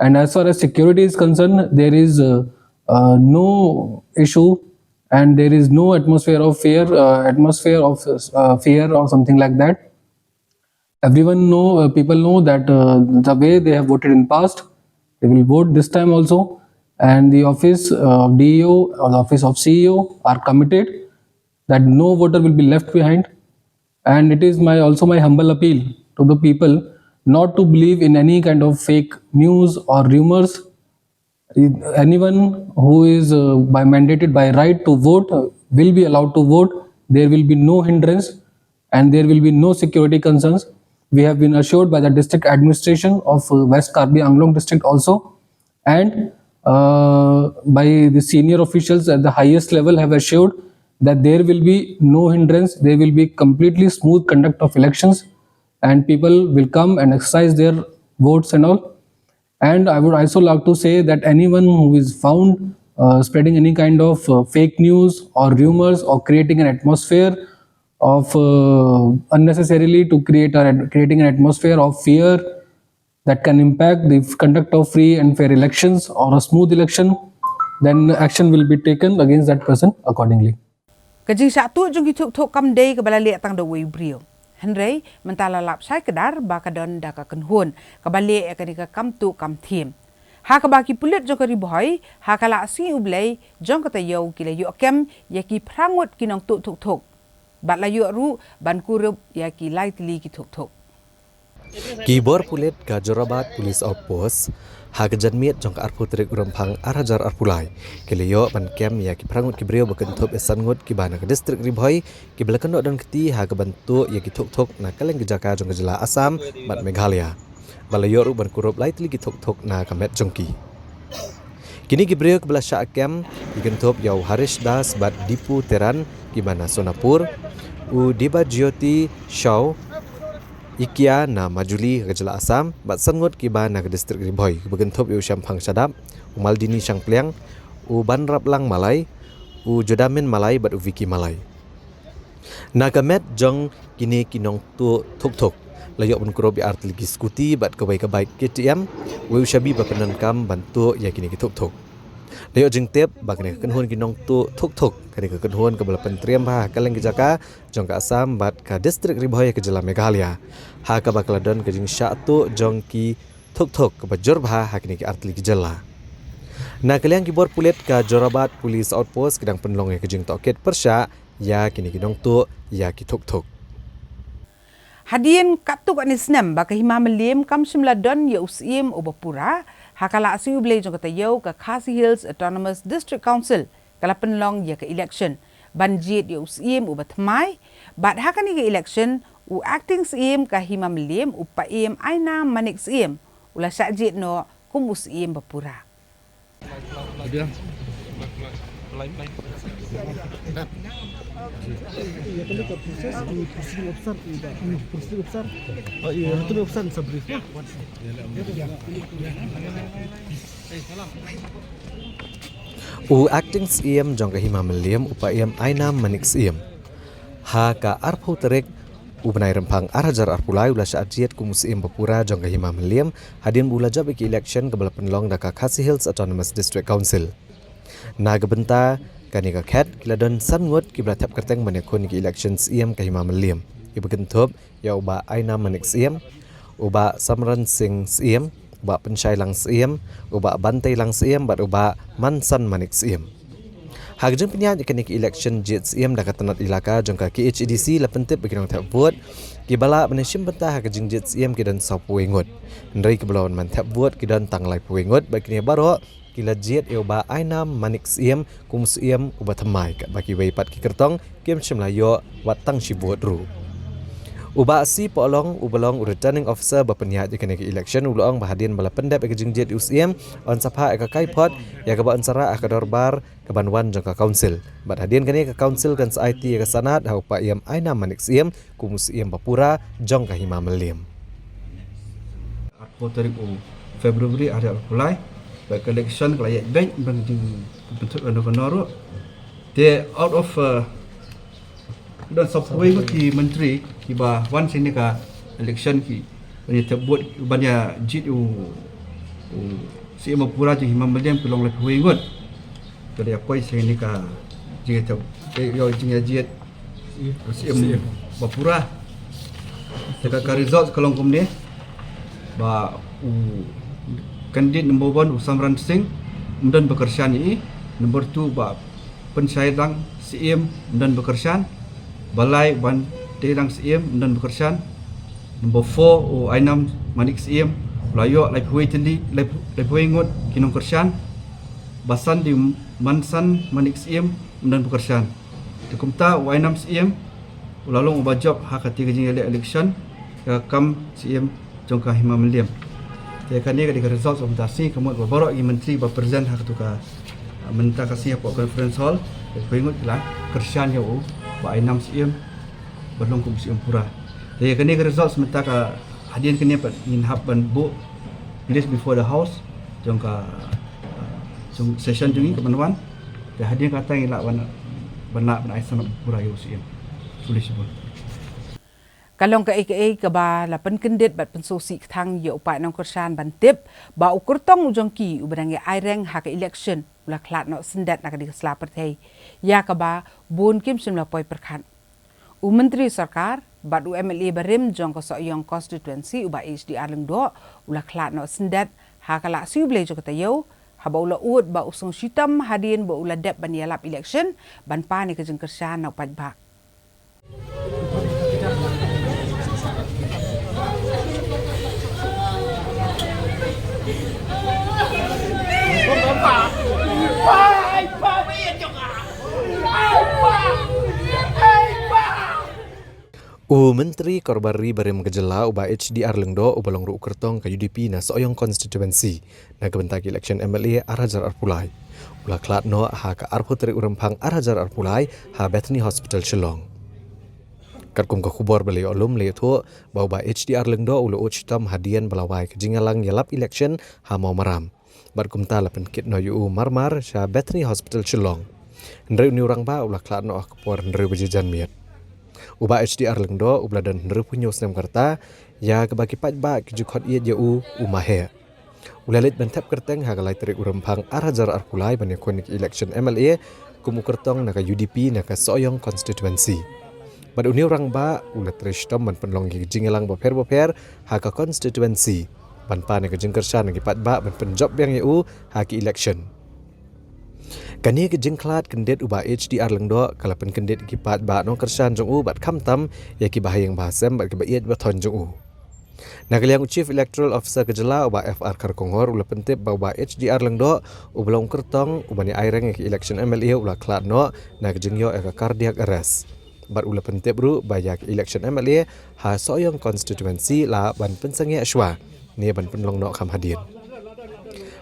And as far as security is concerned, there is uh, uh, no issue, and there is no atmosphere of fear, uh, atmosphere of uh, fear or something like that. Everyone know, uh, people know that uh, the way they have voted in past, they will vote this time also. And the office uh, of D E O or the office of C E O are committed that no voter will be left behind. And it is my, also my humble appeal to the people not to believe in any kind of fake news or rumors. Anyone who is uh, by mandated by right to vote uh, will be allowed to vote. There will be no hindrance and there will be no security concerns. We have been assured by the district administration of uh, West Karbi Anglong district also, and uh, by the senior officials at the highest level have assured that there will be no hindrance. There will be completely smooth conduct of elections, and people will come and exercise their votes and all. And I would also like to say that anyone who is found uh, spreading any kind of uh, fake news or rumors or creating an atmosphere of uh, unnecessarily to create or creating an atmosphere of fear that can impact the conduct of free and fair elections or a smooth election, then action will be taken against that person accordingly. Ka jingshah tuh jong ki thuk thuk kam dei kaba la leh tang da uwei u briew. Hynrei mynta la lap shai kdar ba ka don da ka kynhun kaba leh ïa kane ka kam tuh kam thiem. Ha kaba ki pulit jong ka Ri Bhoi ha ka la sngi U Blei jong ka taïew ki la ïoh kem ïa ki phra ngut ki nongtuh thuk thuk. Bad la ïoh ruh ban kurup ïa ki lai tylli ki thuk thuk. Ki bor pulit ka Jorabat Police Outpost ha ka janmiet jong ka arphew tarik u Rymphang ar hajar arphew lai ki la ïoh ban kem ïa ki phra ngut ki briew ba kynthup ïa san ngut kiba na ka distrik Ri Bhoi kiba la kynnoh don kti ha ka ban tuh ïa ki thuk thuk na kylleng ki jaka jong ka jylla Assam bad Meghalaya. Ba la ïoh ruh ban kurup lai tylli ki thuk thuk na ka met jong ki. Kine ki briew kiba la shah kem ki kynthup ïa u Harish Das bad Dipu Teran kiba na Sonapur, u Dibajyoti Shaw Ikia na Majuli ka jylla Assam bad san ngut kiba na ka distrik Ri Bhoi kiba kynthup ïa u Shemphang Shadap, u Maldini Shangpliang, u Banraplang Malai, u Jodamin Malai bad u Vicky Malai. Na ka met jong kine ki nongtuh thuk thuk la ïoh ban kurup ïa ar tylli ki scooty bad kawei ka bike K T M, wei u shabi ba pyndonkam ban tuh ïa kine ki thuk thuk. La ïoh jingtip ba kane ka kynhun ki nongtuh thuk thuk kane ka kynhun kaba la pyntriem bha ha kylleng ki jaka jong ka Assam bad ka distrik Ri Bhoi ka jylla Meghalaya ha kaba ka la don ka jingshah tuh jong ki thuk thuk kaba jur bha ha kine ki ar tylli ki jylla. Na ka liang ki bor pulit ka Jorabat Police Outpost ki dang pynlong ïa ka jingtohkit pyrshah ïa kine ki nongtuh ïa ki thuk thuk. Hadien katto katne snem ba ka Hima Mylliem kam shym la don ïa u Syiem uba pura ha ka la sngi U Blei jong ka taïew ka Khasi Hills Autonomous District Council ka la pynlong ïa ka election ban jied ïa u Syiem uba thymmai. Bad ha kane ka election u acting Syiem ka Hima Mylliem u Paiem Ainam Manik Syiem u la shah jied noh kum u Syiem ba pura. U acting Syiem jong ka Hima Mylliem u Paiem Ainam Manik Syiem ha ka arphew tarik u bnai Rymphang ar hajar arphew lai u la shah jied kum u Syiem ba pura jong ka Hima Mylliem hadien ba u la jop ïa ka election kaba la pynlong da ka Khasi Hills Autonomous District Council. Na ka bynta kane ka khet ki la don san ngut kiba la thep kyrteng ban ïakhun ïa ka election Syiem ka Hima Mylliem kiba kynthup ïa u Bah Ainam Manik Syiem, u Bah Samran Singh Syiem, u Bah Pynshai Lang Syiem, u Bah Bantei Lang Syiem bad u Bah Mansan Manik Syiem. Ha ka jingpynïaid ïa kane ka election jied Syiem da ka tnat elaka jong ka K H A D C la pyntip ba ki nongthep vote kiba lah ban ïashim bynta ha ka jingjied Syiem ki don sawphew wei ngut. Hynrei kiba la wan ban thep vote ki don tang laiphew wei ngut bad kine baroh ki la jied ïa u Bah Ainam Manik Syiem kum u Syiem uba thymmai katba kiwei pat ki kyrtong kim shym la ïoh wat tang shi vote ruh. U Bah C Paolong uba long u returning officer ba pynïaid ïa kane ka election u la ong ba hadien ba la pyndep ïa ka jingjied ïa u Syiem yn sa phah ïa ka kaiphod ïa kaba yn sa rah ha ka dorbar kaban wan jong ka council. Bad hadien kane ka council kan sa aiti ïa ka sanad ha u Paiem Ainam Manik Syiem kum u Syiem ba pura jong ka Hima Mylliem. Arphew tarik u February ar hajar arphew lai. Ka election ka la ïaid beit ban jingpynthut kano kano ruh. Te out of, uh, don sawphew ngut ki myntri kiba wan sha kane ka election ki ban ïa thep vote ban ïa jied u, u C M bapura jong Hima Mylliem ki long laiphew ngut. Ka la ïa poi sha kane ka jingïa thep, eh, ïa jingïa jied C M bapura. Te ka, ka result ka long kumne ba u candidate number one u Samran Singh, ym don ba kyrshan ïa i. Number two ba Pynshai Dang C M, ym don ba kyrshan. Ba lai Ban Tei Dang C M, ym don ba kyrshan. Number four u Ainam Manik C M, u la ïoh laiphew tylli, laiphew, laiphew ngut ki nongkyrshan. Ba san dei Mansan Manik C M, ym don ba kyrshan. Te kumta u Ainam C M u la long uba jop ha kata ka jingïaleh election ka kam C M jong ka Hima Mylliem. Te kane ka dei ka result mynta shi, ka mut ba baroh ki myntri ba present ha katu ka, mynta ka sngi hapoh conference hall, ki ngut ki la kyrshan ïa u ba Ainam C M ba long kum C M pura. Te kane ka result mynta ka hadien kane pat ngin hap ban buh list before the house jong ka, uh, jong session jong ngi ka ban wan. Te hadien kata ngi lah ban, ban lah ban ai sanad pura ïa u C M. Khublei shibun. Ka long kaei kaei kaba la pynkyndit bad pynsngewsih kthang ïa u paid nongkyrshan ban tip ba u kyrtong u jong ki uba dang ïa aireng ha ka election u la khlad noh syndet na ka dei ka sla pyrthei, ïa kaba bun kim shym la poi pyrkhat. U Myntri Sorkar bad u M L A barim jong ka Sohiong Constituency u Bah H D R Lyngdoh u la khlad noh syndet ha ka la siew blei jong ka taïew, haba u la ud ba u song shitom hadien ba u la dep ban ïalap election ban pan ïa ka jingkyrshan na u paidbah. U Myntri Korbar Ri barim ka jylla u Bah H D R Lyngdoh uba long ruh u kyrtong ka U D P na Sohiong Constituency na ka bynta ka election M L A ar hajar arphew lai u la khlad noh ha ka arphew tarik u Rymphang ar hajar arphew lai ha Bethany Hospital Shillong. Katkum ka khubor ba la ïoh lum la ïathuh ba u Bah H D R Lyngdoh u la ud shitom hadien ba la wai ka jingïalang ïalap election ha Mawmaram. Bad kumta la pynkit noh ïa u marmar sha Bethany Hospital Shillong. Hynrei une u rangbah u la khlad noh ha ka por hynriew baje janmiet. U Bah H D R Lyngdoh uba la don hynriewphew hynñiew snem ka rta, ïa kaba ki paidbah ki ju khot ïeit ïa u, u Maheh. U la leit ban thep kyrteng ha ka lai tarik u Rymphang ar hajar arphew lai ban ïakhun ïa ka election M L A kum u kyrtong na ka U D P na ka Sohiong Constituency. Bad une u rangbah u la trei shitom ban pynlong ïa ki jingïalang bapher bapher ha ka constituency ban pan ïa ka jingkyrshan na ki paidbah ban pynjop biang ïa u ha ki election. Kane ka jingkhlad kyndit u Bah H D R Lyngdoh ka la pynkyndit ïa ki paidbah nongkyrshan jong u bad khamtam ïa ki bahaïing bahasem bad ki ba ïeit ba thoiñ jong u. Na ka liang u Chief Electoral Officer ka jylla u Bah F R Kharkongor u la pyntip ba u Bah H D R Lyngdoh uba long u kyrtong uban ïa aireng ïa ka election M L A u la khlad noh na ka jingïoh ïa ka cardiac arrest. Bad u la pyntip ruh ba ïa ka election M L A ha Sohiong Constituency lah ban pynsangeh shuwa ne ban pynlong noh kham hadien.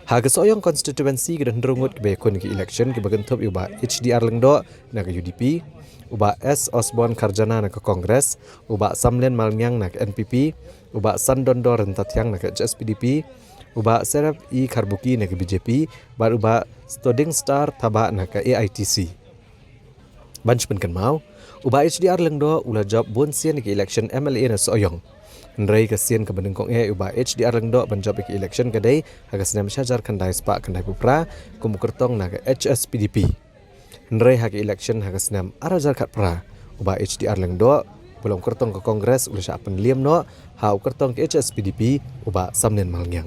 Ha ka Sohiong Constituency ki don hynriew ngut kiba ïakhun ïa ka election kiba kynthup ïa u Bah H D R Lyngdoh na ka U D P, u Bah S Osborne Kharjana na ka Congress, u Bah Samlin Malngiang na ka N P P, u Bah Sandondor Ryntathiang na ka H S P D P, u Bah Serap E Kharbuki na ka B J P, bad u Bah Stodingstar Thabah na ka A I T C. Ban shu pynkynmaw, u Bah H D R Lyngdoh u la jop bun sien ïa ka election M L A na Sohiong. Hynrei ka sien kaba nyngkong eh u Bah H D R Lyngdoh ban jop ïa ka election ka dei ha ka snem shi hajar khyndai spah khyndaiphew phra kum u kyrtong na ka H S P D P. Hynrei ha ka election ha ka snem ar hajar khatphra, u Bah H D R Lyngdoh uba long u kyrtong ka Congress u la shah pynliem noh ha u kyrtong ka H S P D P, u Bah Samlin Malngiang.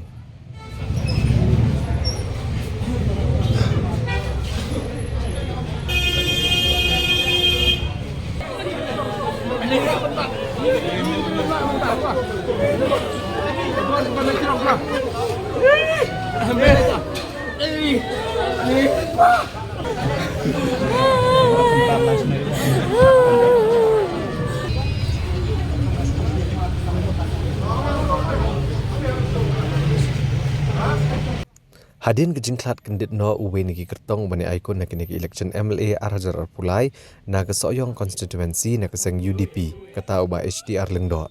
Hadien ka jingkhlad kyndit noh uwei na ki kyrtong uban ïa aireng na kane ka election M L A ar hajar arphew lai na ka Sohiong Constituency na ka seng U D P, kata u Bah H D R Lyngdoh.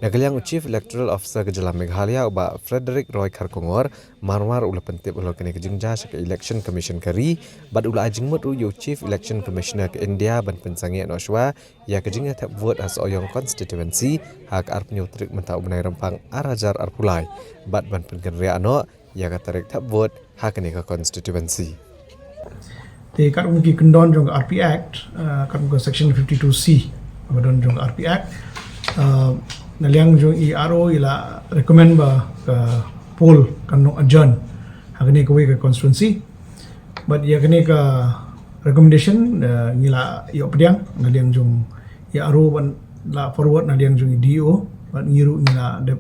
Na ka liang u Chief Electoral Officer ka jylla Meghalaya u Bah Frederick Roy Kharkongor marmar u la pyntip halor kane ka jingjia sha ka Election Commission ka ri, bad u la ai jingmut ruh ïa u Chief Election Commissioner ka India ban pynsangeh noh shuwa ïa ka jingïathep vote ha Sohiong constituency ha ka arphew tarik mynta u bnai Rymphang ar hajar arphew lai, bad ban pynkynriah noh ïa ka tarik thep vote ha kane ka constituency. Te katkum ki kyndon jong ka R P Act, uh, katkum ka section fifty-two C ba don jong ka R P Act, uh, na liang jong i R O i la recommend ba ka poll kan long adjourn ha kane kawei ka constituency. Bad ïa kane ka recommendation, uh, ngi la ïoh pdiang na liang jong i R O ban la forward na liang jong i D O, bad ngi ruh ngi la dep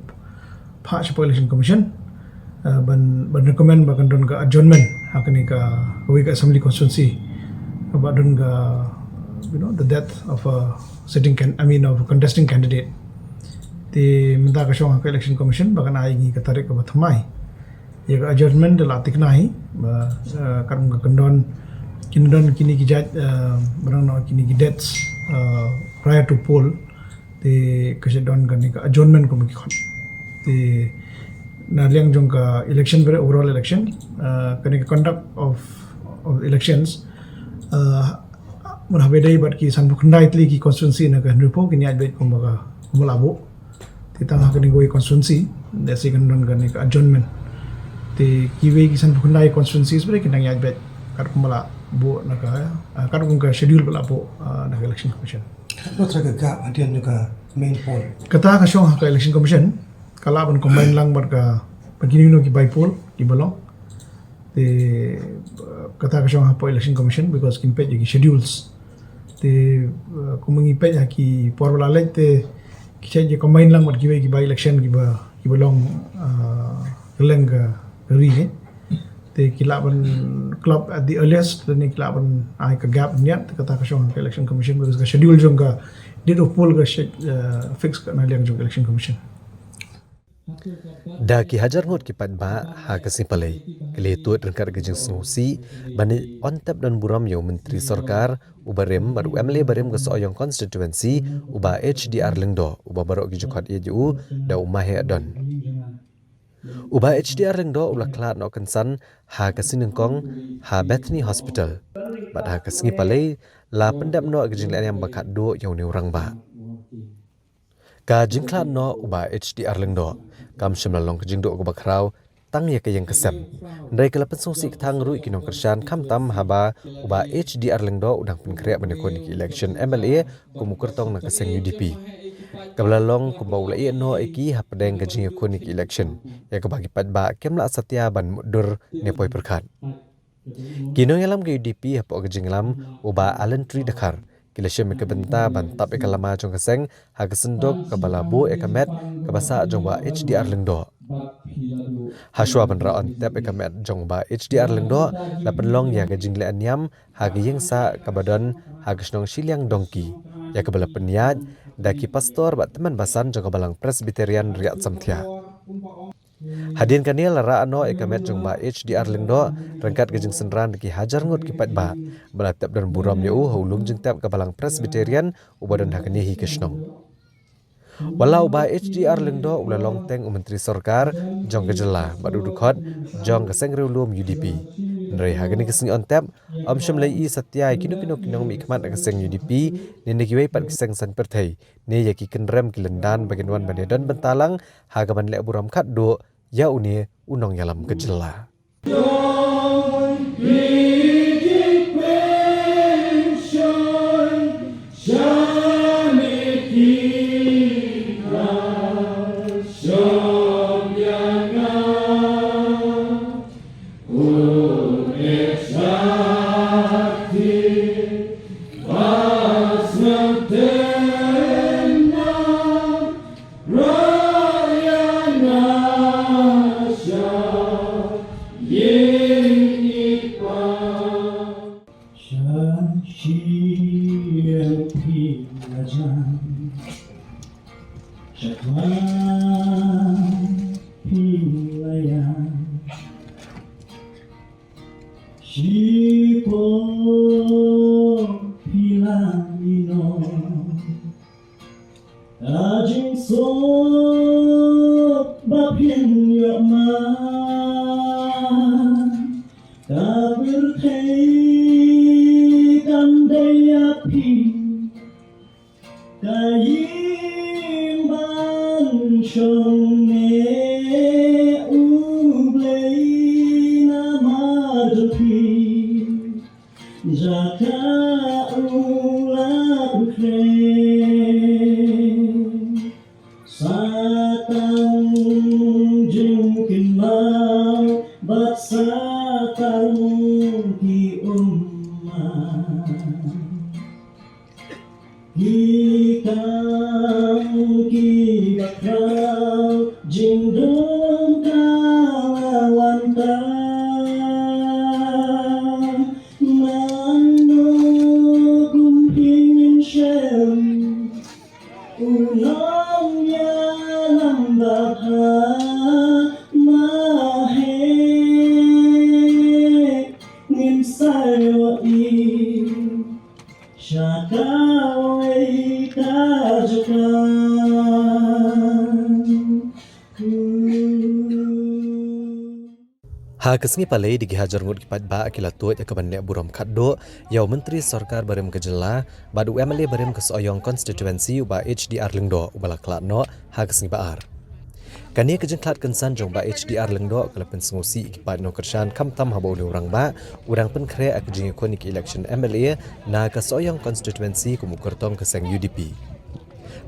phah sha Election Commission, uh, ban, ban recommend ba kan don ka adjournment ha kane ka, kawei ka assembly constituency ba don ka, you know, the death of a sitting can, I mean, of a contesting candidate. Te mynta ka shong ha ka Election Commission ba kan ai ngi ka tarik kaba thymmai ïa ka adjournment. Da la thikna hi ba, uh, katkum ka kyndon, kyndon kine ki jait, uh, ba dang noh kine ki dates, uh, prior to poll. Te ka shu don kane ka adjournment kum ki khot. Te na liang jong ka election, very overall election, uh, kane ka conduct of, of elections, uh, mynta haba dei bad ki sanphew khyndai tylli ki constituency na ka hynriewphew, kine ïaid beit kumba ka, kumba la buh. Te tang ha kane kawei constituency da shi kan don kane ka adjournment. Te kiwei ki sanphew khyndai constituencies ba dei kin dang ïaid beit katkum ba la buh na ka, uh, katkum ka schedule ba la buh, uh, na ka Election Commission. Wat ka gap hadien ka main poll. Kata ka shong ha ka Election Commission ka lah ban combine lang bad ka, bad kino kino ki by poll kiba long. Te, uh, kata ka shong ha ka Election Commission because kin peit ïa ki schedules. Te, uh, kum ngi peit ha ki por ba la leit te ki shait ïa combine lang bad kiwei ki by election kiba, kiba long, uh, kylleng ka ri, eh. Te ki lah ban club at the earliest, lane ki lah ban ai ka gap niat, kata ka shong ka Election Commission, because ka schedule jong ka date of poll ka shu, eh, fix ka na liang jong ka Election Commission. Da ki hajar ngut ki paidbah ha ka Sngi Palei ki la tuid ryngkat ka jingsngewsih ban ïa on tep don burom ïa u Myntri Sorkar u barim bad u M L A barim ka Sohiong constituency, u Bah H D R Lyngdoh, uba baroh ki ju khot ïa u da u Maheh Don. U Bah H D R Lyngdoh u la khlad noh kynsan ha ka sngi nyngkong ha Bethany Hospital. Bad ha ka Sngi Palei la pyndep noh ka jingleh niam ba khatduh ïa une u rangbah. Ka jingkhlad noh u Bah H D R Lyngdoh kam shym la long ka jingduh kaba khraw tang ïa ka ïing ka sem. Hynrei ka la pynsngewsih kthang ruh ïa ki nongkyrshan, khamtam haba u Bah H D R Lyngdoh u dang pynkhreh ban ïakhun ïa ka election M L A kum u kyrtong na ka seng U D P. Kaba la long kumba u la ïeh noh ïa ki hapdeng ka jingïakhun ïa ka election, ïa kaba ki paidbah kim lah satia ban mutdur ne poi pyrkhat. Ki nongïalam ka U D P hapoh ka jingïalam u Bah Alan Tri Dkhar ki la shim ïa ka bynta ban tap ïa ka lama jong ka seng ha ka synduk kaba la buh ïa ka met kaba sah jong u Bah H D R Lyngdoh. Hashwa ban rah on tep ïa ka met jong u Bah H D R Lyngdoh, la pynlong ïa ka jingleh niam ha ka ïing sah kaba don ha ka shnong Shiliang Dongki, ïa kaba la pynïaid da ki pastor bad tymmen basan jong ka Balang Presbyterian Riat Samthiah. Hadien kane la rah noh ïa ka met jong u Bah H D R Lyngdoh ryngkat ka jingsynran da ki hajar ngut ki paidbah ba la tep don burom ïa u ha u lum jingtep ka Balang Presbyterian uba don ha kane hi ka shnong. Wat la u Bah H D R Lyngdoh u la long teng u Myntri Sorkar jong ka jylla bad u dkhot jong ka seng riewlum U D P, hynrei ha kane ka sngi on tep ym shym la ïohi satia ïa kino kino ki nongmihkhmat na ka seng U D P ne na kiwei pat ki seng saiñ pyrthei ne ïa ki kynrem ki lyndan ba kin wan ban ïadon bynta lang ha kaban leh burom khatduh ïa une u nongïalam ka jylla. Phin ïoh ma ka pyrthei kam dei ïa phi, ka ïing ban shong ne U Blei namar jong phi. Jaka u la pynkhreh. Sa tang jingkynmaw bad sa tang ki ummat. Ki kam ki bakhraw jingdum ka la wan tang. Mano kum phi ngin shem u nongïalam ba ha ma he ngin sa ïohi. Sha kawei ka jaka. Ha ka sngi Palei da ki hajar ngut ki paidbah ki la tuid ïa ka ban leh burom khatduh ïa u Myntri Sorkar barim ka jylla bad u M L A barim ka Sohiong Constituency u Bah H D R Lyngdoh uba la khlad noh ha ka sngi Ba-ar. Kane ka jingkhlad kynsan jong u Bah H D R Lyngdoh ka la pynsngewsih ïa ki paid nongkyrshan khamtam haba une u rangbah u dang pynkhreh ïa ka jingïakhun ïa ka election M L A na ka Sohiong Constituency kum u kyrtong ka seng U D P.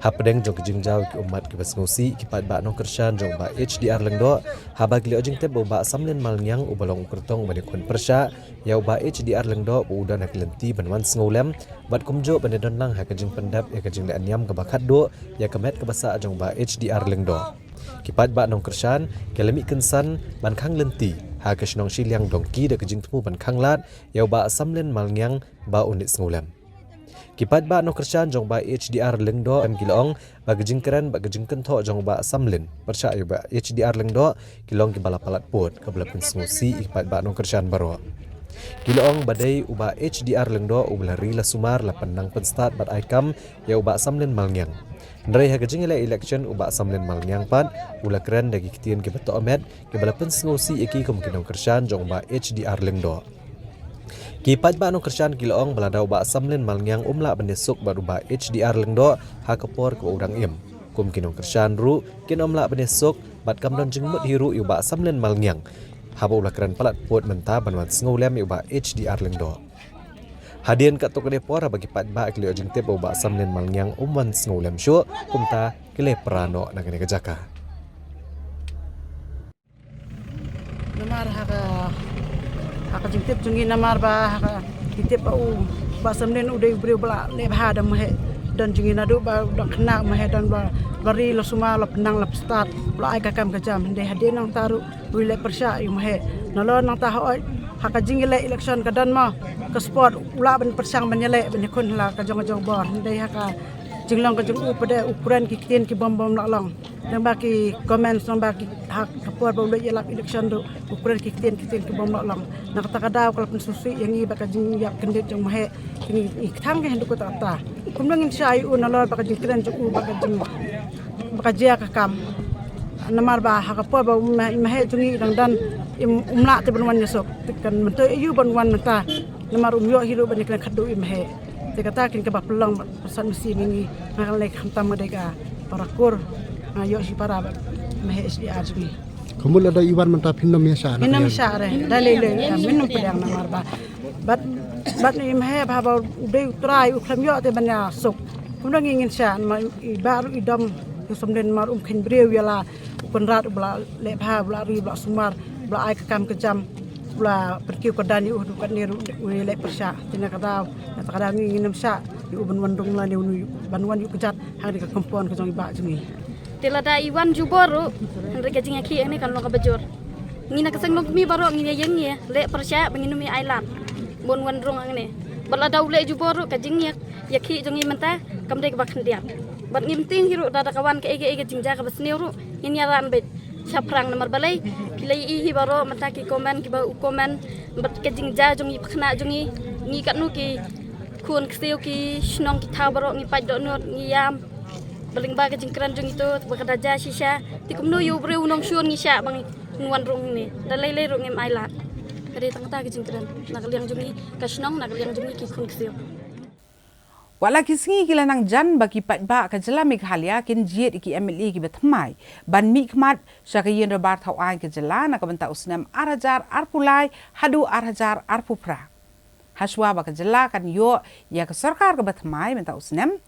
Hapdeng jong ka jingjaw ïa ki ummat kiba sngewsih ïa ki paidbah nongkyrshan jong u Bah H D R Lyngdoh haba ki la ïoh jingtip ba u Bah Samlin Malngiang uba long u kyrtong uban ïakhun pyrshah ïa u Bah H D R Lyngdoh ba u don ha ka lynti ban wan sngewlem bad kumjuh ban ïadon lang ha ka jingpyndep ïa ka jingleh niam kaba khatduh ïa ka met kaba sah jong u Bah H D R Lyngdoh. Ki paidbah nongkyrshan ki la mih kynsan ban khang lynti ha ka shnong Shiliang Dongki da ka jingthmu ban khang lad ïa u Bah Samlin Malngiang ba un leit sngewlem. Ki paidbah nongkyrshan jong u Bah H D R Lyngdoh em ki la ong ba ka jingkren bad ka jingkynthoh jong u Bah Samlin pyrshah ïa u Bah H D R Lyngdoh ki long kiba la palat pud kaba la pynsngewsih ïa ki paidbah nongkyrshan baroh. Ki la ong ba dei u Bah H D R Lyngdoh uba la ri la sumar, la pynnang pynstad bad ai kam ïa u Bah Samlin Malngiang. Hynrei ha ka jingïaleh election u Bah Samlin Malngiang pat u la kren da ki ktien kiba tohmet kiba la pynsngewsih ïa ki kum ki nongkyrshan jong u Bah H D R Lyngdoh. Ki paidbah nongkyrshan ki la ong ba lada u Bah Samlin Malngiang um lah ban ïasuk bad u Bah H D R Lyngdoh ha ka por kaba u dang im, kum ki nongkyrshan ruh kin ym lah ban ïasuk bad kam don jingmut hi ruh ïa u Bah Samlin Malngiang haba u la kren palat pud mynta ban wan sngewlem ïa u Bah H D R Lyngdoh. Hadien katto katne por haba ki paidbah ki la ïoh jingtip ba u Bah Samlin Malngiang um wan sngewlem shuh, kumta ki la pra noh na kane ka jaka. Namar ha ka, ha ka jingtip jong ngi namar ba ha ka jingtip ba u Bah Samlin u dei u briew ba la leh bha da u Maheh. Don jong ngi naduh ba u dang khynnah u Maheh don ba la ri la sumar, la pynnang la pynstad, la ai ka kam ka jam. Hynrei hadien nangta ruh u leh pyrshah ïa u Maheh. Nalor nangta hooid ha ka jingïaleh election ka don mo ka sport u lah ban pyrshang ban ïaleh ban ïakhun ha la ka jong ka jong bor. Hynrei ha ka jinglong ka jong u pat de u kren ki ktien ki bym bym lah long. Nang ba ki comments, nang ba ki ha ka por ba u leit ïalap election ruh u kren ki ktien ki ktien ki bym lah long. Na kata ka daw ka la pynsngewsih ïa ngi bad ka jingïap kyndit jong u Maheh. Ngi, ngi kthang ka hyndu kata kata. Kumno ngin shah ïa u nalor bad ka jingkren jong u bad ka jing, bad ka jia ka kam. Namar ba ha ka por ba u Mah-, Maheh jong ngi u dang don im, um lah te ban wan ïasuk. Te kan myntoi ïa u ban wan mynta. Namar um ïoh hi ruh ban ïakren khatduh ïa u Maheh. Te kata kin kaba pynlong bad pyrshah mynsiem ïa ngi, nga kan leh khamtam nga dei ka para kur, nga ïoh shipara bad Maheh H D R jong ngi. Ka mut lada i wan mynta phin ym ïa shah na. Phin ym ïa shah re, da lei lei, phin ym pdiang namar ba bad, bad i Maheh ba, ba u dei u trai u khlem ïoh te ban ïasuk. Kumno ngi ngin shah, namar i Bah ruh i dom, u Samlin namar um kheiñ briew ïa la u Kynrad uba la leh bha, uba la ri, uba la sumar, uba la ai ka kam ka jam, uba la pynkiew kyrdan ïa u haduh katne ruh u leh pyrshah. Te na ka daw, na kata ka daw ngi ngin ym shah ïa u ban wan rung lane u ban wan ïuh kjat ha kane ka compound ka jong i Bah jong ngi. Te lada i wan jubor ruh, hynrei ka jingïakhih hangne kan long kaba jur. Ngi na ka seng longkmie baroh ngi ïa ïeng ïa leh pyrshah ba ngin ym ïa ai lad ban wan rung hangne. Bad lada u leh jubor ruh ka jingïa, ïakhih jong ngi mynta kam dei kaba khyndiat. Bad ngim tieng hi ruh lada ka wan kaei kaei ka jingjia kaba sniew ruh ngin ïa ran beit shaphrang namar balei phi la ïohi hi baroh mynta ki comment kiba u comment bad ka jingjia jong i pakhynnah jong ngi, ngi katno ki khun ksiew ki shnong ki thaw baroh ngi pait dohnud ngi ïam. Ba lyngba ka jingkren jong ito ba ka da jia shisha, te kumno ïa u briew u nongshun ngi shah ba ngin wan rung ne. Da lei lei ruh ngim ai lad. Ka dei tang kata ka jingkren na ka liang jong ngi ka shnong, na ka liang jong ngi ki khun ksiew. Wat la ki sngi ki la nang jan ba ki paidbah ka jylla Meghalaya kin jied ïa ki M L A kiba thymmai ban mihkhmat sha ka ïing dorbar thaw aiñ ka jylla na ka bynta u snem ar hajar arphew lai haduh ar hajar arphew phra. Hashwa ba ka jylla kan ïoh ïa ka sorkar kaba thymmai mynta u snem,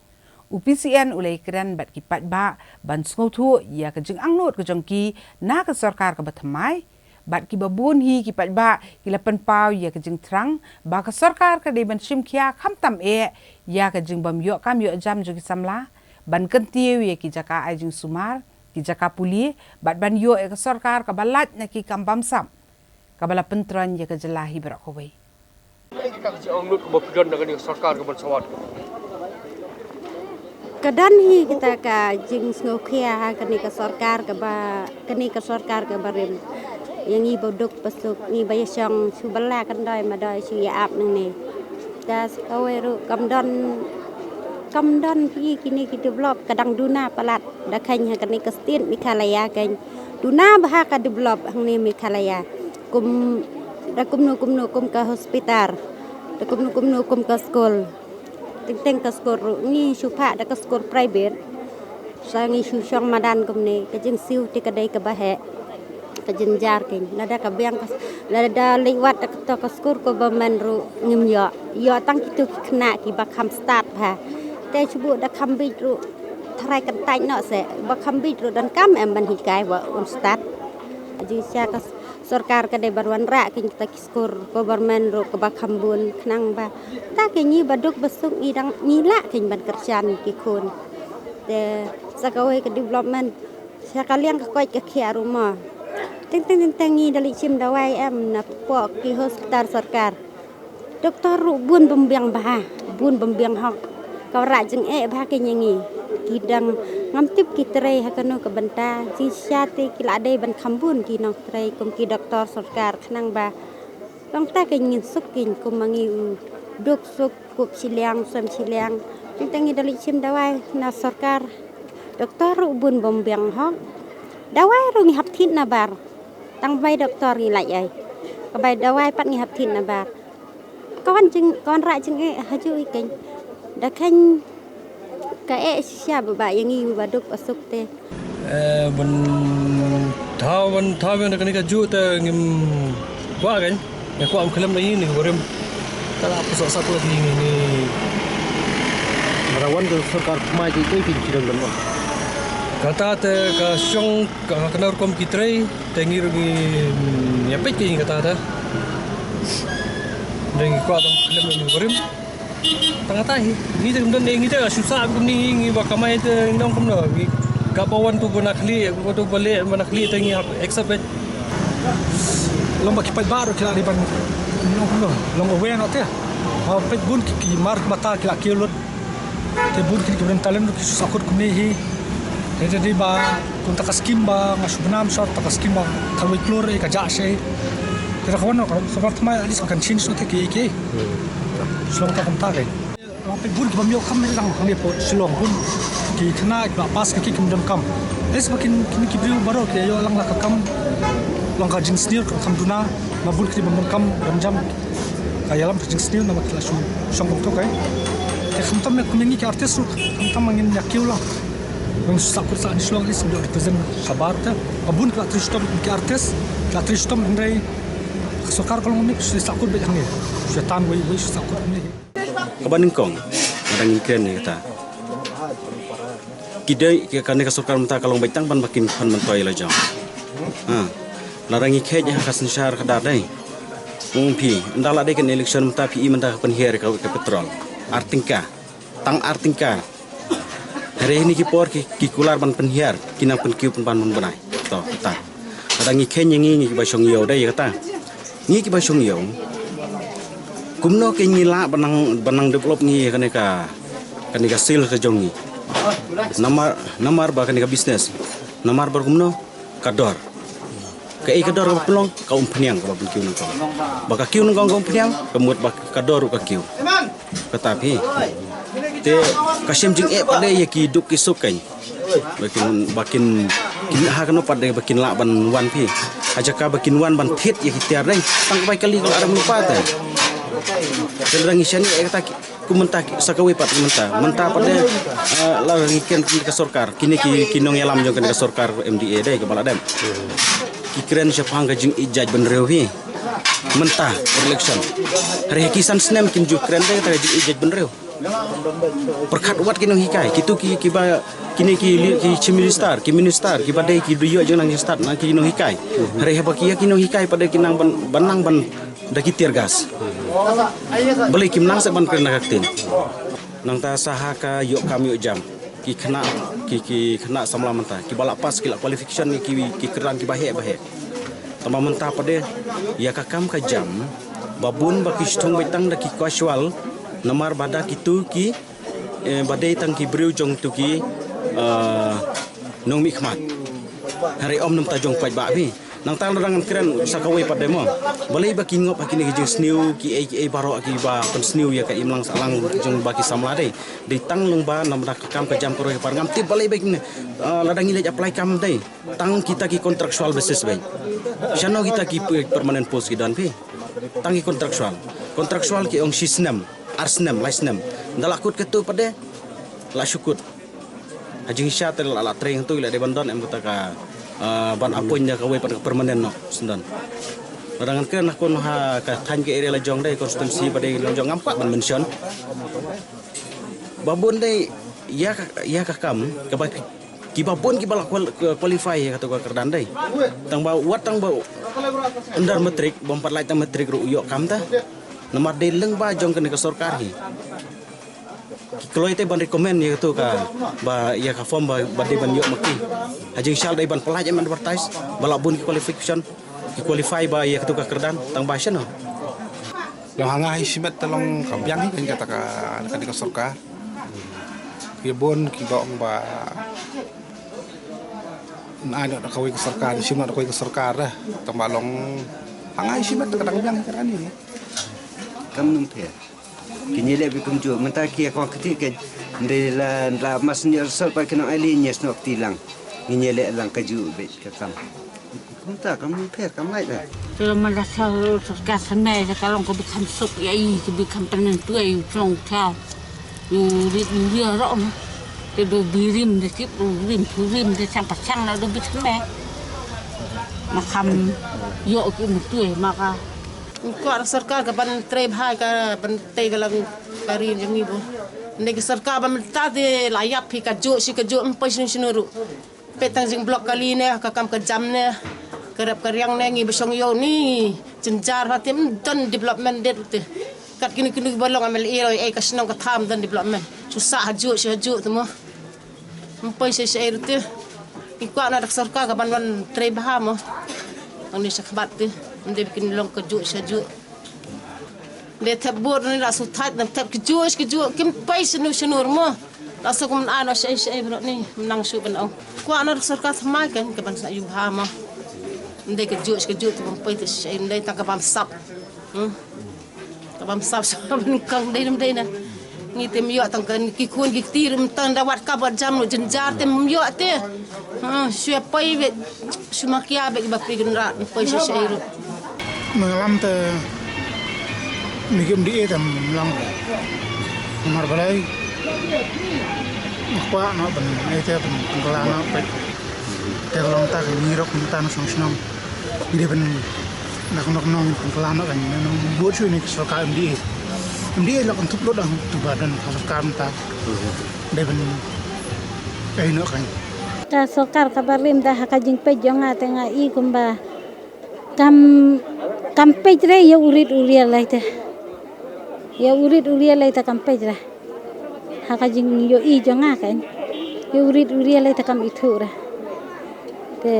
u P C N u la ïakren bad ki paidbah ban sngewthuh ïa ka jingangnud ka jong ki na ka sorkar kaba thymmai. Bad kiba bun hi ki paidbah ki la pynpaw ïa ka jingthrang ba ka sorkar ka dei ban shim khia khamtam eh ïa ka jingbym ïoh kam ïoh jam jong ki samla, ban kyntiew ïa ki jaka ai jingsumar, ki jaka pule, bad ban ïoh ïa ka sorkar kaba lait na ki kam bamsap kaba la pyntroiñ ïa ka jylla hi baroh kawei. Ka jingangnud kaba phi don na kane ka sorkar kaban sa wan. Ka don hi kata ka jingsngewkhia ha kane ka sorkar kaba, kane ka sorkar kaba rim. Ïa ngi ba duk ba suk, ngi ba ïa shong shu ba la kyndoi madoi shu ïa ap nangne. Te sa kawei ruh kam don, kam don phi kine ki develop, ka dang duna palat da kheiñ ha kane ka state Meghalaya kheiñ. Duna bha ka develop hangne Meghalaya. Kum, da kumno kumno kum ka hospital, da kumno kumno kum ka skul. Teng teng ka skul ruh ngi shu phah da ka skul private. Sa ngi shu shong madan kumne, ka jingsiew te ka dei kaba heh. Ka jynjar kheiñ, lada ka biang ka, lada leit wad da kato ka skul government ruh ngim ïoh. Ïoh tang kito ki khynnah kiba kham stad bha. Te shu buh da kham bieit ruh tharai kyntait noh se, ba kham bieit ruh donkam em ban hikai ba un stad. Jingshisha ka sorkar ka dei ban wanrah kheiñ kita ki skul government ruh kaba kham bun khnang ba ta ki ngi ba duk ba suk ngi dang ngi lah kheiñ ban kyrshan ki khun. Te sa kawei ka development sha ka liang ka koit ka khiah ruh mo. Teng teng teng teng ngi da leit shim dawai em na pok ki hospital sorkar. Doktor ruh bun bym biang bha, bun bym biang hok. Ka rah jingeh bha kheiñ ïa ngi. Ki dang ngam tip ki trei ha kano ka bynta, jingshisha te ki la dei ban kham bun ki nongtrei kum ki doktor sorkar khnang ba. Long ta kheiñ ngin suk kheiñ kum ma ngi u duk suk kup shiliang, sem shiliang. Teng teng ngi da leit shim dawai na sorkar. Doktor ruh bun bym biang hok. Dawai ruh ngi hap thied na bar. Tang bai doktor ngi lait ei. Ka bai dawai pat ngi hap thied na bar. Ka wan jing, ka wan rah jingeh ha ju i kheiñ. Da kheiñ ka eh shisha ba ba ïa ngi ba duk ba suk te. Eh, ban thaw, ban thaw biang da kane ka juh te ngim kwah kheiñ. Nga kwah ban khlem da ngi ni barim. Ka la pynsoh sap la ngi ni. Ba la wan ka sorkar thymmai ki, ki, ki, ki dang ban wan. Kata te ka shong ka, ka kane rukom ki trei. Te ngi ruh ngi, mm, ïa peit ki kata ta. Dang ngi kwah ban khlem ngi barim. Tang kata hi. Ngi te kum don ngi te shu sah kum ni ngi ba kamai te ngi dang kumno. Ngi ka ba wan tu ba na khlieh, ba tu ba leh ba na khlieh te ngi hap accept it. Long ba ki paidbah ruh ki la dei ban ngi dang kumno. Long aware noh te. Ba peit bun ki, ki mar mata ki la kiew lut. Te bun kine ki briew talent ruh ki shu sahkut kumne hi. Te te dei ba kumta ka skim ba nga shu bynta short ta ka skim ba tharwei klur eh ka jah shei. Te da ka wan ka sorkar thymmai at least ka kan change noh te ki ki. Shu long ta kumta ke. Long peit bun ki bym ïoh kam ne lang hangne po Shillong bun ki khynnah ki ba pass ki ki kim don kam. At least ba kin kine ki briew baroh ki ïoh lang la ka kam. Long ka jingsniew ka kam duna ma bun ki bym don kam dam jam. Ka ïalam ka jingsniew namar ki la shu shong bok to kai. Te khamtam me kum ngi ki artist ruh khamtam ma ngin ïa kiew la. Ngi shu sahkut sa ni shlong is ngi represent shabar te. Ka bun ka la trei shitom ki artist, ka la trei shitom hynrei ka sorkar ka long ni shu sahkut beit hangne. Shu tan wei wei shu sahkut hangne. Kaba nyngkong, nga dang ïa kren ïa kata. Ki dei, ki, kane ka sorkar mynta ka long beit tang ban ba kin pan myntoi la jong. Ha. Lada ngi kheit ha ka synshar ka dei. Ong phi, ynda la dei ka election mynta phi i mynta ka pynhiar ka, ka petrol. Ar tyngka. Tang ar tyngka. Hynrei hynne ki por ki, ki kular ban pynhiar, ki nang pynkiew pynban ban bnai. To, kata. Lada ngi kheit ïa ngi, ngi kiba shong ïew dei ïa kata. Ngi kiba shong ïew. Kumno ke ngi lah ban nang, ban nang develop ngi ïa kane ka, kane ka sales ka jong ngi. Namar, namar ba kane ka business. Namar ba kumno ka dor. Kaei ka dor kaba pynlong ka umphniang kaba pynkiew nyngkong. Ba ka kiew nyngkong ka umphniang ka mut ba ka dor ruh ka kiew. Kata phi. Te ka shem jingeh pat de ïa ki duk ki suk kan. Ba kin, ba kin, kin ha kano pat de ba kin lah ban wan phi. Ha jaka ba kin wan ban thied ïa ki tiar dei. Tang bai kali ka la dang lypa te. Te la dang ngi shaniah ïa kata ki, kumta ki, sa kawei pat kumta. Mynta pat de, eh, la ngi kren ka sorkar. Kine ki, ki nongïalam jong ka sorkar M D A dei kaba la dem. Ki kren shaphang ka jingïeit jaitbynriew phi. Mynta election. Hynrei ha ki san snem kim ju kren de kata ka jingïeit jaitbynriew. Pyrkhat wat ki nonghikai, kito ki, kiba, kine ki li-, ki chief minister, ki minister, kiba dei ki ïoh jingïalang jingstad na ki nonghikai. Hynrei haba ki ïa ki nonghikai pat de ki nang ban, ban nang ban da ki tear gas. Balei kim nang sa ban kren na ka ktien. Nangta sa ha ka ïoh kam ïoh jam. Ki khynnah, ki, ki khynnah samla mynta, kiba la pass, ki la qualification, ki, ki kyrdan kiba heh, ba heh. Tangba mynta pat de, ïa ka kam ka jam, ba bun ba ki shu thung beit tang da ki casual, namar ba da kito ki, eh, ba dei tang ki briew jong kito ki, eh, nongmihkhmat. Hynrei ym namar jong paidbah phi. Nangta la dang ngan kren sa kawei pat de mo. Balei ba ki ngop ha kine ki jingsniew, ki ei ki ei baroh kiba pynsniew ïa ka imlang sahlang jong ba ki samla dei. Dei tang lyngba namar ka kam ka jam ka roi ka par ngam tip balei ba kine, eh, la dang ngi leit apply kam dei. Tang kita ki contractual basis beit. Shano kita ki pe-, permanent post ki don phi. Tang ki contractual. Contractual ki ong shi snem, ar snem, lai snem. Da la kut katu pat de, la shu kut. Ha jingshisha te la, la trei hangtu la dei ban don em kata ka, ah, ban appoint ïa kawei pat permanent noh, shen don. La dang ngan kren ha ka thaiñ ka area la jong dei constituency pat de la jong ngam kwah ban mention. Ba bun dei ïa ka, ïa ka kam, kaba kiba bun kiba la qual-, qualify ïa katu ka kyrdan dei. Tangba wat tangba under matric, bym pat lait tang matric ruh ïoh kam ta. Namar dei lyngba jong kane ka sorkar hi. Ki kloi te ban recommend ïa katu ka, ba ïa ka form ba, ba dei ban ïoh ma ki. Ha jingshisha dei ban pynlait em advertise, ba la bun ki qualification, ki qualify ba ïa katu ka kyrdan, tangba shano. Long ha nga hi shimet te long ka biang hi kane kata ka, kane ka sorkar. Ki bun kiba ong ba na ai noh da kawei ka sorkar, shim noh da kawei ka sorkar dah. Tangba long ha nga hi shimet te ka dang biang hi kane. Kam num pher. Kine leh beit kumjuh mynta ki ïa kong kti kein. Ndei la, la mas ngi result pat ki nong ai lei ngi snoh kti lang. Ngi leh lang kajuh beit ka kam. Kumta kam pher kam lait da. Te la mynta sa sorkar sa mei sa ka long ka beit kham suk ïa i ka beit kham pynentuh ïa i u pynlong u thaw. U rit u ria roh na. Te do birim de tip u rim phurim de chang pachang na do beit kham mei. Ma kham ïoh ki mynta ma ka. Kwah sorkar ka ban trei bha ka ban tei ka lang ka ri jong ngi bo. Nde ki sorkar ba mynta te la ïap hi kajuh shi kajuh ym poi shinu shinu ruh. Peit tang jing block kali ne ka kam ka jam ne. Ka rep ka riang ne ngi ba shong ïew ni jynjar ha te ym don development det te. Kat kinu kinu ba long M L A roi ei ka shnong ka tham don development. Shu sah hajuh shu hajuh te mo. Ym poi sha sha ei ruh te. Ngi kwah na dak sorkar ka ban wan trei bha mo. Ang ni sha khmat te. Ym dei ba kin long kajuh sha juh. Dei thep bor ni la su thait dang thep kajuh kajuh kim poi shanu shanu mo. La su kum an sha ei sha ei bro ni nang shu ban ong. Kwah na dak sorkar thymmai kan ka ban sa ïu bha mo. Ym dei kajuh kajuh te ym poi te sha ei ym dei tang ka ban sap. Hmm. Ka bam sap sap ban kang dei nam dei na. Ngi te ym ïoh tang ka ki khun ki kti ruh ym tang da wat kap wat jam ruh jynjar te ym ïoh te. Ha, shu ïa poi beit shu makia beit ba phi gynrad ym poi sha sha ei ruh. Mynlam te ngi kim di e te ym long. Namar balei. Kwah noh ban ei te ban kylla noh beit. Te ka long ta ka ngi rok mynta na shnong shnong. Ngi dei ban na ka nok nong kan kylla noh kan na nong bud shu ni ka sorkar M D A. M D A la kan thup lut ang tu ba don ka sorkar mynta. Dei ban ei noh kan. Ka sorkar kaba rim da ha ka jingpeit jong nga te nga i kumba kam, kam peit re ïa u rit u rial lai te. Ïa u rit u rial lai te kam peit re. Ha ka jingïohi jong nga kan. Ïa u rit u rial lai te kam ithuh re. Te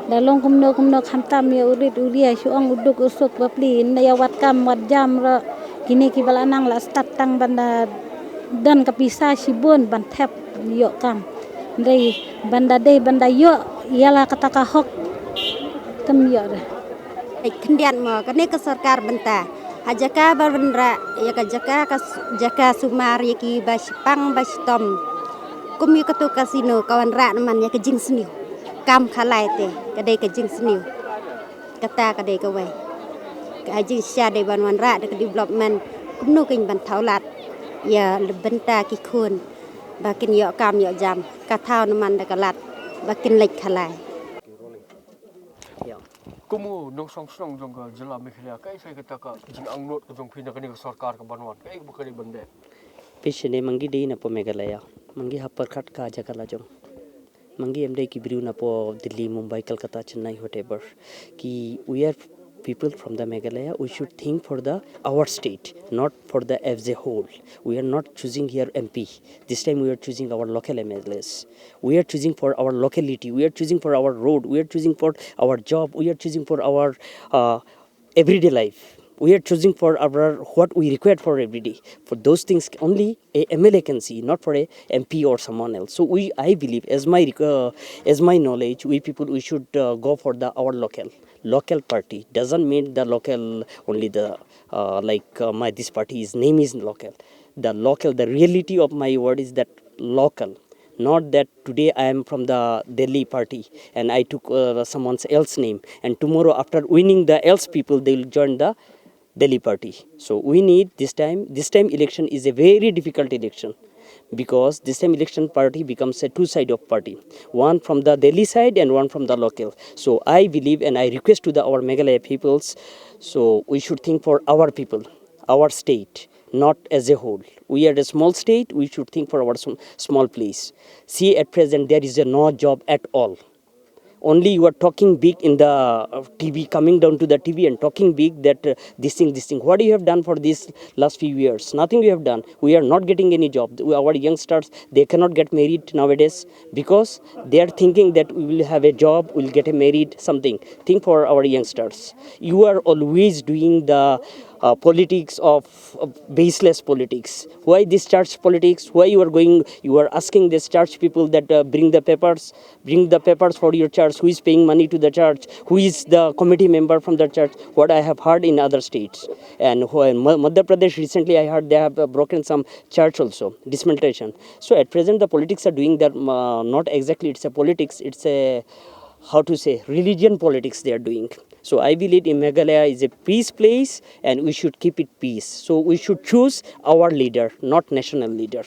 da long kumno kumno khamtam ïa u rit u rial shu ong u duk u suk bapli na ïa wat kam wat jam re. Kine kiba la nang la stad tang ban da don ka pisa shibun ban thep ïoh kam. Ndei ban da dei ban da ïoh ïa la kata ka hok. Kam ïoh re. Ai khyndiat mo kane ka sorkar bynta. Ha jaka ba bynrah ïa ka jaka ka s-, jaka sumar ïa ki ba shipang ba shitom. Kum ïa katu casino ka wanrah na man ïa ka jingsniew. Kam khalai te ka dei ka jingsniew. Kata ka dei kawei. Ka jingshisha dei ban wanrah da ka development. Kumno kin ban thaw lad ïa la bynta ki khun ba kin ïoh kam ïoh jam. Ka thaw na man da ka lad ba kin leit khalai. Kum u nongshong shnong jong ka jylla Meghalaya, kaei sa kata ka jingangnud ka jong phi na kane ka sorkar ka ban wan, kaei ba ka dei ban dei? Phi shane, ma ngi dei na pdeng Meghalaya, ma ngi ha pyrkhat ka jaka la jong. Ma ngi em dei ki briew na pdeng Delhi, Mumbai, Kolkata, Chennai, whatever. Ki we are people from the Meghalaya, we should think for the our state, not for the as a whole. We are not choosing here M P. This time we are choosing our local M L As. We are choosing for our locality. We are choosing for our road. We are choosing for our job. We are choosing for our uh, everyday life. We are choosing for our what we require for every day. For those things only a M L A can see, not for a M P or someone else. So we, I believe, as my rec- uh, as my knowledge, we people we should uh, go for the our local local party. Doesn't mean the local only the uh, like uh, my this party is name is local. The local, the reality of my word is that local. Not that today I am from the Delhi party and I took uh, someone else's name, and tomorrow after winning the else people, they will join the Delhi party. So we need this time, this time election is a very difficult election because this time election party becomes a two side of party, one from the Delhi side and one from the local. So I believe and I request to the our Meghalaya peoples, so we should think for our people, our state, not as a whole. We are a small state, we should think for our sm- small place. See, at present there is a no job at all. Only you are talking big in the uh, T V, coming down to the T V and talking big that uh, this thing, this thing. What you have done for these last few years? Nothing you have done. We are not getting any job. We- Our youngsters, they cannot get married nowadays because they are thinking that we will have a job, we'll get a married, something. Think for our youngsters. You are always doing the uh, politics of uh, baseless politics. Why this church politics? Why you are going, you are asking this church people that uh, bring the papers, bring the papers for your church, who is paying money to the church, who is the committee member from the church, what I have heard in other states. And who, in Ma- Madhya Pradesh recently I heard they have uh, broken some church also, dismantlation. So at present the politics are doing that, uh, not exactly it's a politics, it's a, how to say, religion politics they are doing. So I believe in Meghalaya is a peace place and we should keep it peace. So we should choose our leader, not national leader.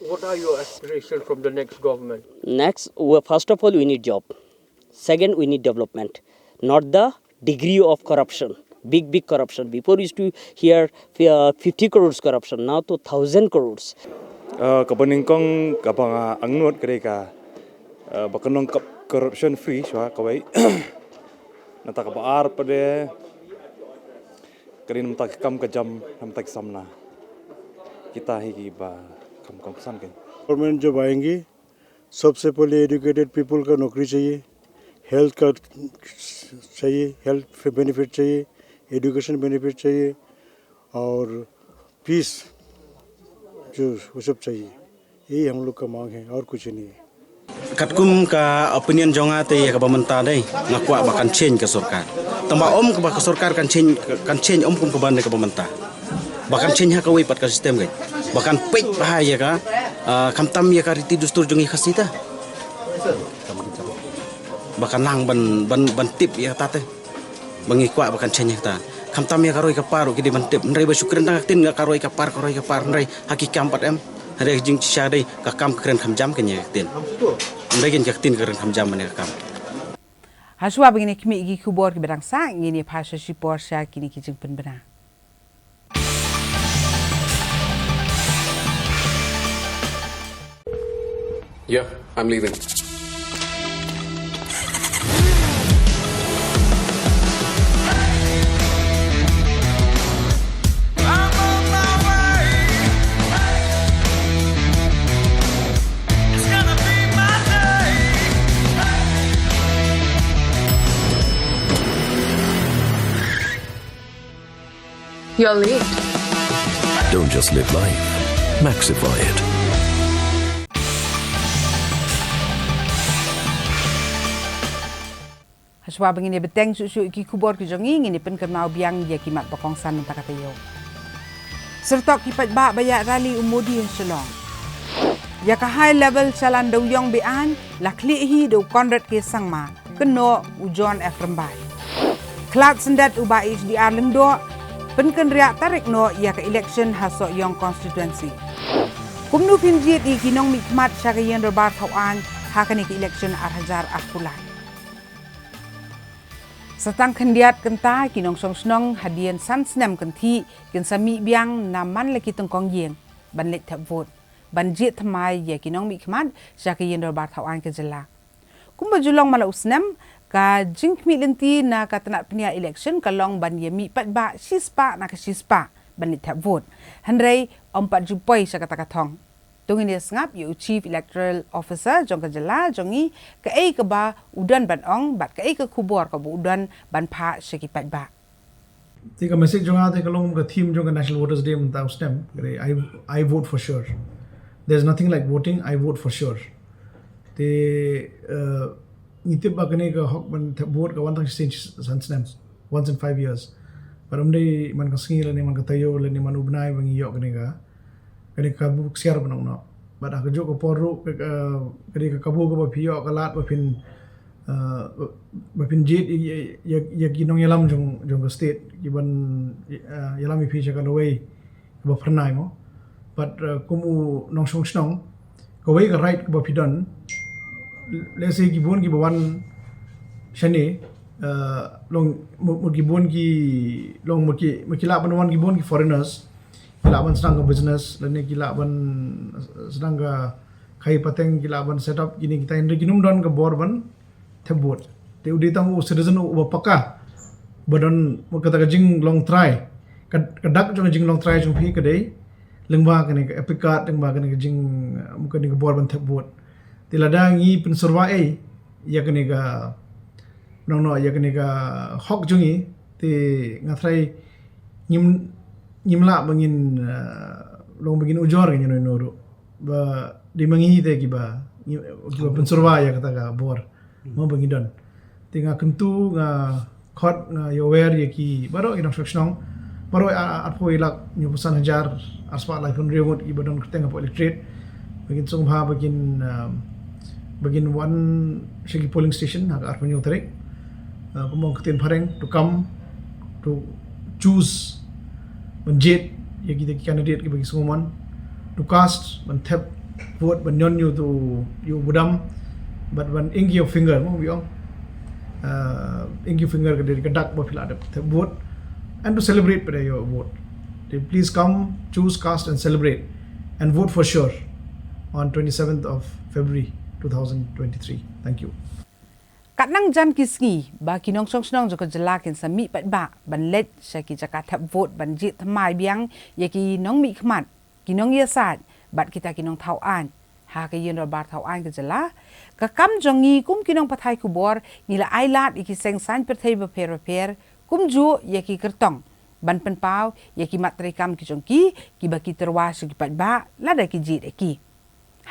What are your aspirations from the next government? Next, well, first of all, we need job. Second, we need development, not the degree of corruption. Big, big corruption. Before used to hear uh, fifty crores corruption, now to thousand crores. Uh, kaba nyngkong kaba nga angnud ka dei ka uh, ba kan long corruption free shuwa kawei. Nata kaba ar pat de ka dei namta ki kam ka jam, namta ki samla. Kita hi ki ba kam kongsan kan. Government job aayenge, sabse pehle educated people ka naukri chahiye, health ka chahiye, health benefit chahiye, education benefit chahiye, aur peace jo wo sab chahiye. Yahi hum log ka maang hai, aur kuch nahi hai. Katkum ka opinion jong nga te ïa kaba mynta dei nga kwah ba kan change ka sorkar. Tangba ym kaba ka sorkar kan change, kan change ym kum kaba ne kaba mynta. Ba kan change ha kawei pat ka system ka. Ba kan peit bha ïa ka, ah, khamtam ïa ka riti dustur jong ngi Khasi te. Ba kan nang ban ban ban tip ïa kata te. Ba ngi kwah ba kan change ïa kata. Khamtam ïa ka roi ka par ruh ki dei ban tip. Hynrei ba shu kren tang ka ktien nga ka roi ka par, ka roi ka par, hynrei ha ki kam pat em. Hynrei ka jingshisha dei ka kam ka kren kham jam ka ïa ka ktien. Hynrei ka ktien ka kren kham jam ban ïa ka kam. Hashuwa ba ngin ïa khmih ïa ki khubor kiba dang sah, ngin ïa phai sha shipor sha kine ki jingpynbna. Yeah, I'm leaving. You're late. Don't just live life, maxify it. Hashuwa ba ngin ïa bteng shuh shuh ïa ki khubor ki jong ngi, ngin ïa pynkynmaw biang ïa ki mat ba kongsan mynta ka taïew. Syrtok ki paidbah ba ïa rally u Modi ha Shillong. Ïa ka high level shalan dewïong beaiñ la khlieh hi da u Conrad K Sangma, kynnoh u John F Rymbai. Khlad syndet u Bah H D R Lyngdoh, pynkynriah tarik noh ïa ka election ha Sohiong constituency. Kumno phin jied ïa ki nongmihkhmat sha ka ïing dorbar thawaiñ ha kane ka election ar hajar arphew lai. Sa tang khyndiat kynta ki nongshong shnong hadien san snem kynthih kin sa mih biang na man la ki tyngkong ïing ban leit thep vote ban jied thymmai ïa ki nongmihkhmat sha ka ïing dorbar thawaiñ ka jylla. Kumba ju long man la u snem, ka jingkhmih lynti na ka tnat pynïaid election ka long ban ïa mih paidbah shispah na ka shispah ban leit thep vote. Hynrei ym pat ju poi sha kata ka thong. To ngin ïa sngap ïa u Chief Electoral Officer jong ka jylla jong ngi, kaei kaba u don ban ong bad kaei ka khubor kaba u don ban phah sha ki paidbah. Te ka message jong nga te ka long ka theme jong ka National Voters Day mynta u snem, ka dei, I, I vote for sure. There's nothing like voting, I vote for sure. Te, eh, ngi tip ba kane ka hok ban thep vote ka wan tang shisien san snem, once in five years. Bad ym dei man ka sngi lane man ka taïew lane man u bnai ba ngi ïoh kane ka, kane ka kabu ksiar ba nongno. Bad ha kajuh ka por ruh ka, ka, ka dei ka kabu kaba phi ïoh ka lad ba phin, eh, ba phin jied ïa, ïa, ïa, ïa ki nongïalam jong, jong ka state, ki ban, eh, ïalam ïa phi sha ka lawei kaba phyrnai mo. Bad, eh, kum u nongshong shnong, kawei ka right kaba phi don. Let's say ki bun kiba wan shane, eh, long mo, mo ki bun ki, long mo ki, mo ki lah ban wan ki bun ki foreigners. Ki lah ban sdang ka business, lane ki lah ban sdang ka khaïi pateng, ki lah ban set up kine kita, hynrei kin ym don ka bor ban thep vote. Te u dei tang u citizen uba pakka ba don mo kata ka jinglong trai. Ka, ka dak jong ka jinglong trai jong phi ka dei lyngba kane ka EPIC card, lyngba kane ka jing, mo kane ka bor ban thep vote. Te lada ngi pynsyrwa ei ïa kane ka, nongno, ïa kane ka hok jong ngi, te nga trai ngim, ngim lah ba ngin, eh, long ba ngin ujor ïa kane ruh. Ba dei ma ngi te kiba, kiba pynsyrwa ïa kata ka bor mo ba ngi don. Te nga kyntu, nga khot, nga ïawer ïa ki baroh ki nongshong shnong baroh, ar, arphew lak hynñiewphew san hajar arspah laiphew hynriew ngut kiba don kyrteng hapoh electorate, ba kin sngewbha ba kin, um, ba kin wan sha ki polling station ha ka arphew hynñiew tarik. Uh, kumba ong ka ktien phareng, to come to choose, ban jied ïa kita ki candidate kiba ki sngewmon, to cast, ban thep vote, ban ñion ïa u, ïa u budam, bad ban ink ïa u finger, mo, wi ong. Uh, ink ïa u finger ka dei ka dak ba phi lah thep vote, and to celebrate pat ïa u vote. Te please come, choose, cast and celebrate and vote for sure on twenty-seventh of February two thousand twenty-three. Thank you. Katnang jan ki sngi ba ki nongshong shnong jong ka jylla kin sa mih paidbah ban leit sha ki jaka thep vote ban jied thymmai biang ïa ki nongmihkhmat, ki nongïasaid bad kita ki nongthaw aiñ ha ka ïing dorbar thaw aiñ ka jylla. Ka kam jong ngi kum ki nongpathai khubor, ngi la ai lad ïa ki seng saiñ pyrthei bapher bapher, kumjuh ïa ki kyrtong, ban pynpaw ïa ki mat treikam ki jong ki kiba ki tyrwa sha ki paidbah lada ki jied ïa ki.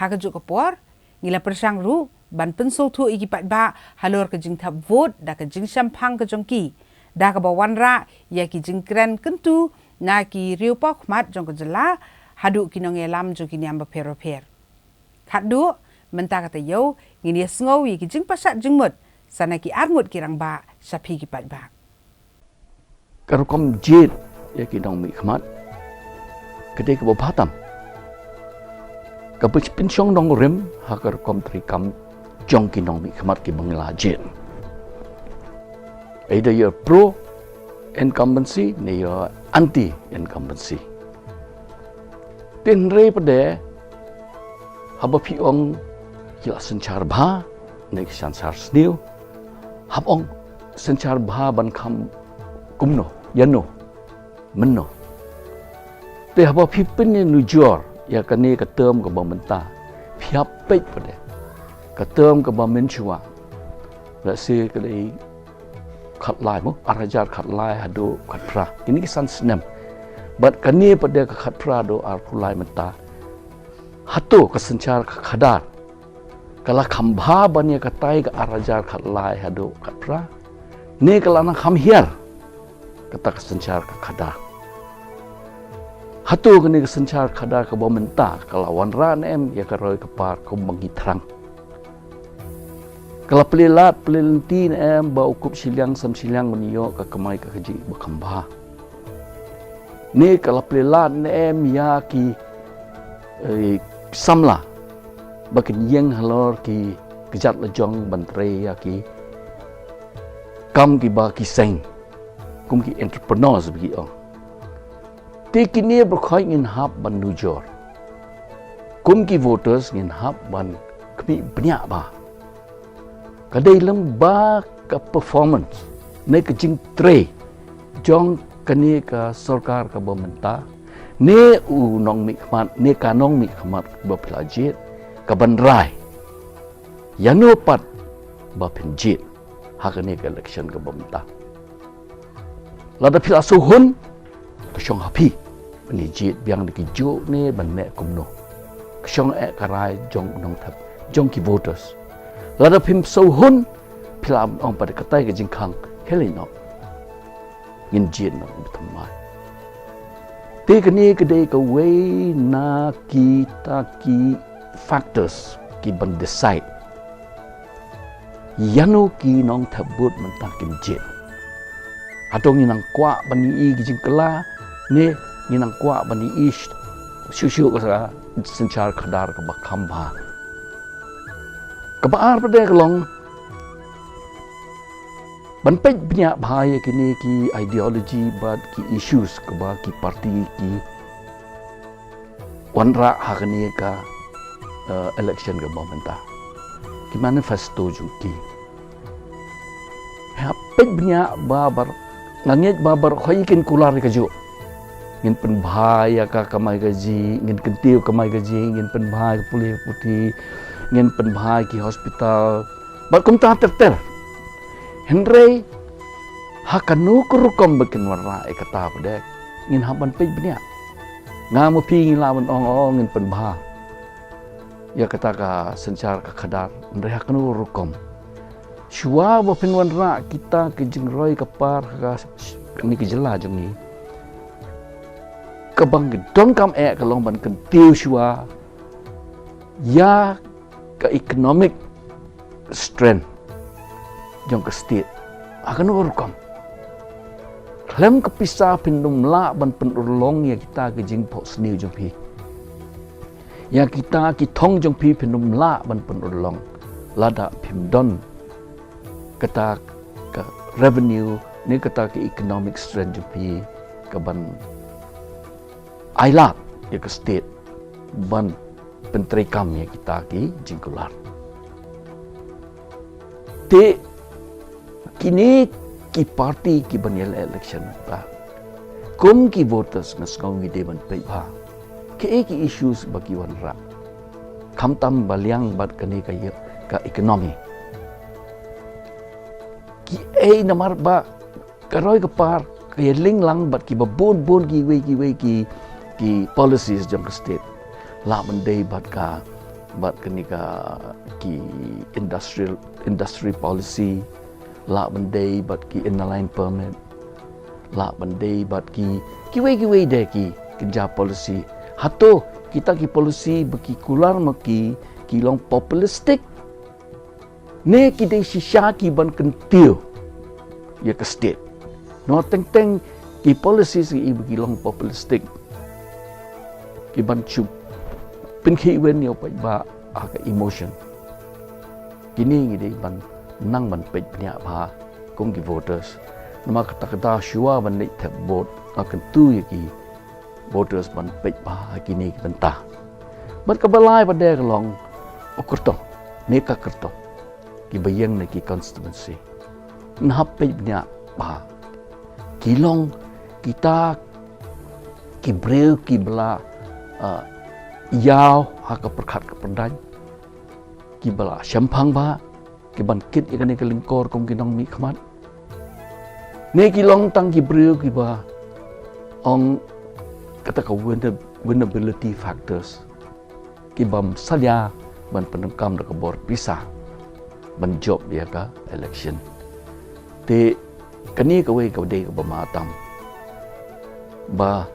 Ha kajuh ka por, ngi la pyrshang ruh ban pynsngewthuh ïa ki paidbah halor ka jingthep vote da ka jingshemphang ka jong ki, da kaba wanrah ïa ki jingkren kyntu na ki riewpawkhmat jong ka jylla haduh ki nongïalam jong ki niam bapher bapher. Khatduh mynta ka taïew, ngin ïa sngew ïa ki jingpashat jingmut sa na ki arngut ki rangbah sha phi ki paidbah. Ka rukom jied ïa ki nongmihkhmat ka dei kaba bha tam. Ka pynshong nongrim ha ka rukom treikam jong ki nongmihkhmat kiba ngi la jied. Either you're pro incumbency ne you're anti incumbency. Hynrei pat de, haba phi ong ki la synshar bha ne ki synshar sniew, hap ong synshar bha ban kham kumno, ïano, mynno. Te haba phi pynïanujor ïa kane ka term kaba mynta, phi hap peit pat de ka term kaba mynshuwa. Let's say ka dei khatlai mo, ar hajar khatlai haduh khatphra. Kine ki san snem. Bad kane pat de ka khatphra haduh arphew lai mynta, hato ka synshar ka khadar ka la kham bha ban ïa katai ka ar hajar khatlai haduh khatphra, ne ka la nang kham hiar kata ka synshar ka khadar? Hato kane ka synshar khadar kaba mynta ka la wanrah ne em ïa ka roi ka par kumba ngi thrang? Ka la plie lad plie lynti ne em ba u kup shiliang sam shiliang un ïoh ka kamai ka kajih ba kham bha? Ne ka la plie lad ne em ïa ki, eh, samla ba kin ïeng halor ki kjat lajong ban trei ïa ki kam kiba ki seng, kum ki entrepreneurs ba ki ong? Te kine baroh khoit ngin hap ban nujor. Kum ki voters ngin hap ban khmih bniah bha. Ka dei lem ba ka performance ne ka jingtrei jong kane ka sorkar kaba mynta, ne u nongmihkhmat ne ka nongmihkhmat ba phi la jied, ka ban rai ïano pat ba phin jied ha kane ka election kaba mynta. Lada phi la shu hun, ka shong ha phi ban ïa jied biang da ki juh ne ban neh kumno. Ka shong eh ka rai jong u nongthep, jong ki voters. Lada phim shu hun, phi la ong pat katai ka jingkhang, hynrei noh, ngin jied noh ba thymmai. Te kane ka dei kawei na kita ki factors ki ban decide ïano ki nongthep vote mynta kin jied. Hato ngi nang kwah ban ïohi ki jingkylla, ne ngi nang kwah ban ïohi shuh shuh ka synshar khadar kaba kham bha? Kaba ar pat de ka long ban peit bniah bha ïa kine ki ideology bad ki issues kaba ki party ki wanrah ha kane ka, eh, election kaba mynta. Ki manifesto jong ki. Hap peit bniah ba baroh, nga ngeit ba baroh khoit kin kular ïa kajuh. Ngin pynbha ïa ka kamai kajih, ngin kyntiew kamai kajih, ngin pynbha ïa ka pule puthi, ngin pynbha ïa ki hospital bad kumta ter ter. Hynrei ha kano ka rukom ba kin wanrah ïa kata pat de, ngin hap ban peit bniah. Nga ma phi ngi lah ban ong, oh, ngin pynbha ïa kata ka synshar ka khadar, hynrei ha kano ka rukom? Shuwa ba phin wanrah kita ki jingroi ka par ha kane ka jylla jong ngi, kaba ngi donkam eh ka long ban kyntiew shuwa ïa ka economic strength jong ka state. Ha kano ka rukom? Khlem ka pisa phin ym lah ban pynurlong ïa kita ki jingphohsniew jong phi. Ïa kita ki thong jong phi phin ym lah ban pynurlong lada phim don kata ka revenue ne kata ka economic strength jong phi ka ban ailad ïa ka state ban pyntreikam ïa kita ki jingkular. Te kine ki party ki ban ïaleh election mynta, kum ki voters nga sngew ngi dei ban peit bha kaei ki issues ba ki wanrah, khamtam ba liang bad kane ka ïa ka economy. Kiei namar ba ka roi ka par ka ïaling lang bad kiba bun bun kiwei kiwei ki, ki policies jong ka state. Lah ban dei bad ka, bad kane ka, ki industrial, industry policy, lah ban dei bad ki inner line permit, lah ban dei bad ki, kiwei kiwei de ki kynja policy. Hato kita ki policy ba ki kular ma ki, ki long populistic, ne ki dei shisha ki ban kyntiew ïa ka state? Namar teng teng ki policies ki ba ki long populistic, ki ban shu pynkhih win ïa u paidbah ha ka emotion. Kine ngi dei ban nang ban peit bniah bha kum ki voters. Namar kata ka daw shuwa ban leit thep vote, nga kyntu ïa ki voters ban peit bha ha kine ki bynta. Bad kaba lai pat de ka long u kyrtong ne ka kyrtong kiba ïeng na ki constituency. Ngi hap peit bniah bha. Ki long kita ki briew kiba la, ah, ïaw ha ka pyrkhat ka pyrdaiñ, kiba la shemphang bha, ki ban kit ïa kane ka lyngkor kum ki nongmihkhmat, ne ki long tang ki briew kiba ong kata ka winna-, winnability factors, ki bym salia ban pyndonkam da ka bor pisa ban jop ïa ka election. Te kane kawei ka dei kaba ma tam, ba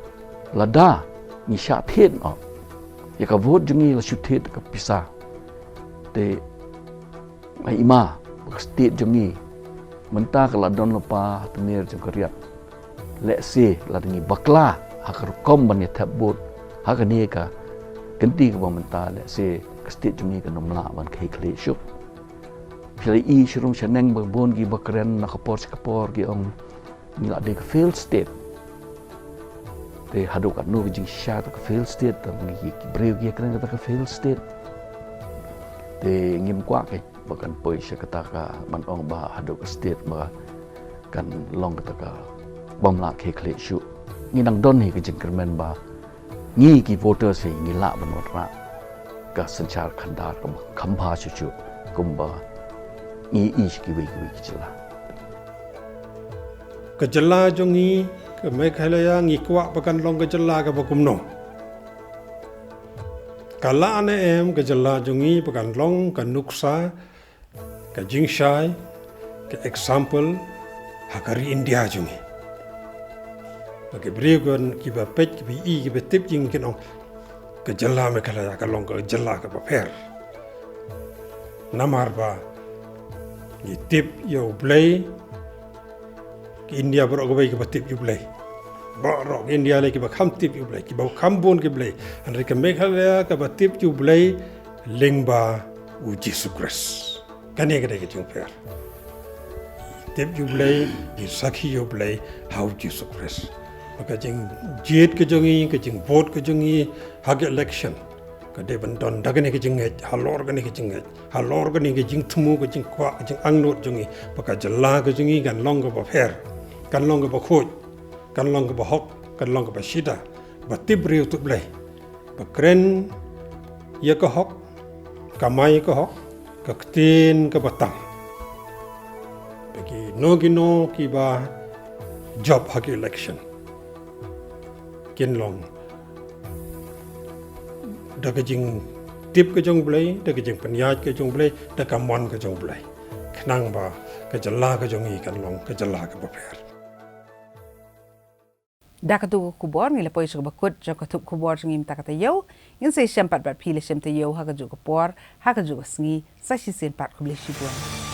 lada ngi shah thied noh. Ïa ka vote jong ngi la shu thied ka pisa. Te ai ma, ka state jong ngi mynta ka la don lypa ha tmier jong ka riat. Lehse lada ngi bakla ha ka rukom ban ïa thep vote ha kane ka kynti kaba mynta, lehse ka state jong ngi kan ym lah ban khie khlieh shuh. Phi la i sha rung sha neng ba bun kiba kren na ka por sha ka por ki ong ngi la dei ka failed state. Te haduh katno ka jingshisha kata ka failed state, te ngi ki briew ki kren kata ka failed state. Te ngim kwah keiñ ba kan poi sha kata ka ban ong ba haduh ka state ba kan long kata ka bym lah khie khlieh shuh. Ngi dang don hi ka jingkyrmen ba ngi ki voters hi ngi lah ban wanrah ka synshar khadar kaba kham bha shuh shuh kumba ngi i sha kiwei kiwei ki jylla. Ka jylla jong ngi, ka Meghalaya, ngi kwah ba kan long ka jylla kaba kumno? Ka lah ne em ka jylla jong ngi ba kan long ka nuksa, ka jingshai, ka example ha ka ri India jong ngi? Ba ki briew kiba peit, kiba i, kiba tip jong ngi kin ong ka jylla Meghalaya ka long ka jylla kaba pher. Namar ba ngi tip ïa U Blei. Ka India baroh kawei kiba tip ïa U Blei. Baroh ka India lei kiba kham tip ïa U Blei, kiba kham bun ki Blei. Hynrei ka Meghalaya kaba tip ïa U Blei lyngba U Jisu Khrist. Kane ka dei ka jingpher. Tip ïa U Blei, ki sakhi ïa U Blei ha U Jisu Khrist. Ba ka jingjied ka jong ngi, ka jingvote ka jong ngi ha ka election ka dei ban don da kane ka jingngeit, halor kane ka jingngeit, halor kane ka jingthmu, ka jingkwah, ka jingangnud jong ngi, ba ka jylla ka jong ngi kan long kaba pher, kan long kaba khuid, kan long kaba hok, kan long kaba shida, ba tip briew tip Blei, ba kren ïa ka hok, kamai ïa ka hok, ka ktien kaba tam. Ba kino kino kiba jop ha ka election kin long da ka jingtip ka jong U Blei, da ka jingpynïaid ka jong U Blei, da ka mon ka jong U Blei. Khnang ba ka jylla ka jong ngi kan long ka jylla kaba pher. Da katu ka khubor ngi la poi sha kaba kut jong ka thup khubor jong ngi mynta ka taïew. Ngin sa ïashem pat bad phi la shem taïew ha kajuh ka por, ha kajuh ka sngi, sa shisien pat, khublei shibun.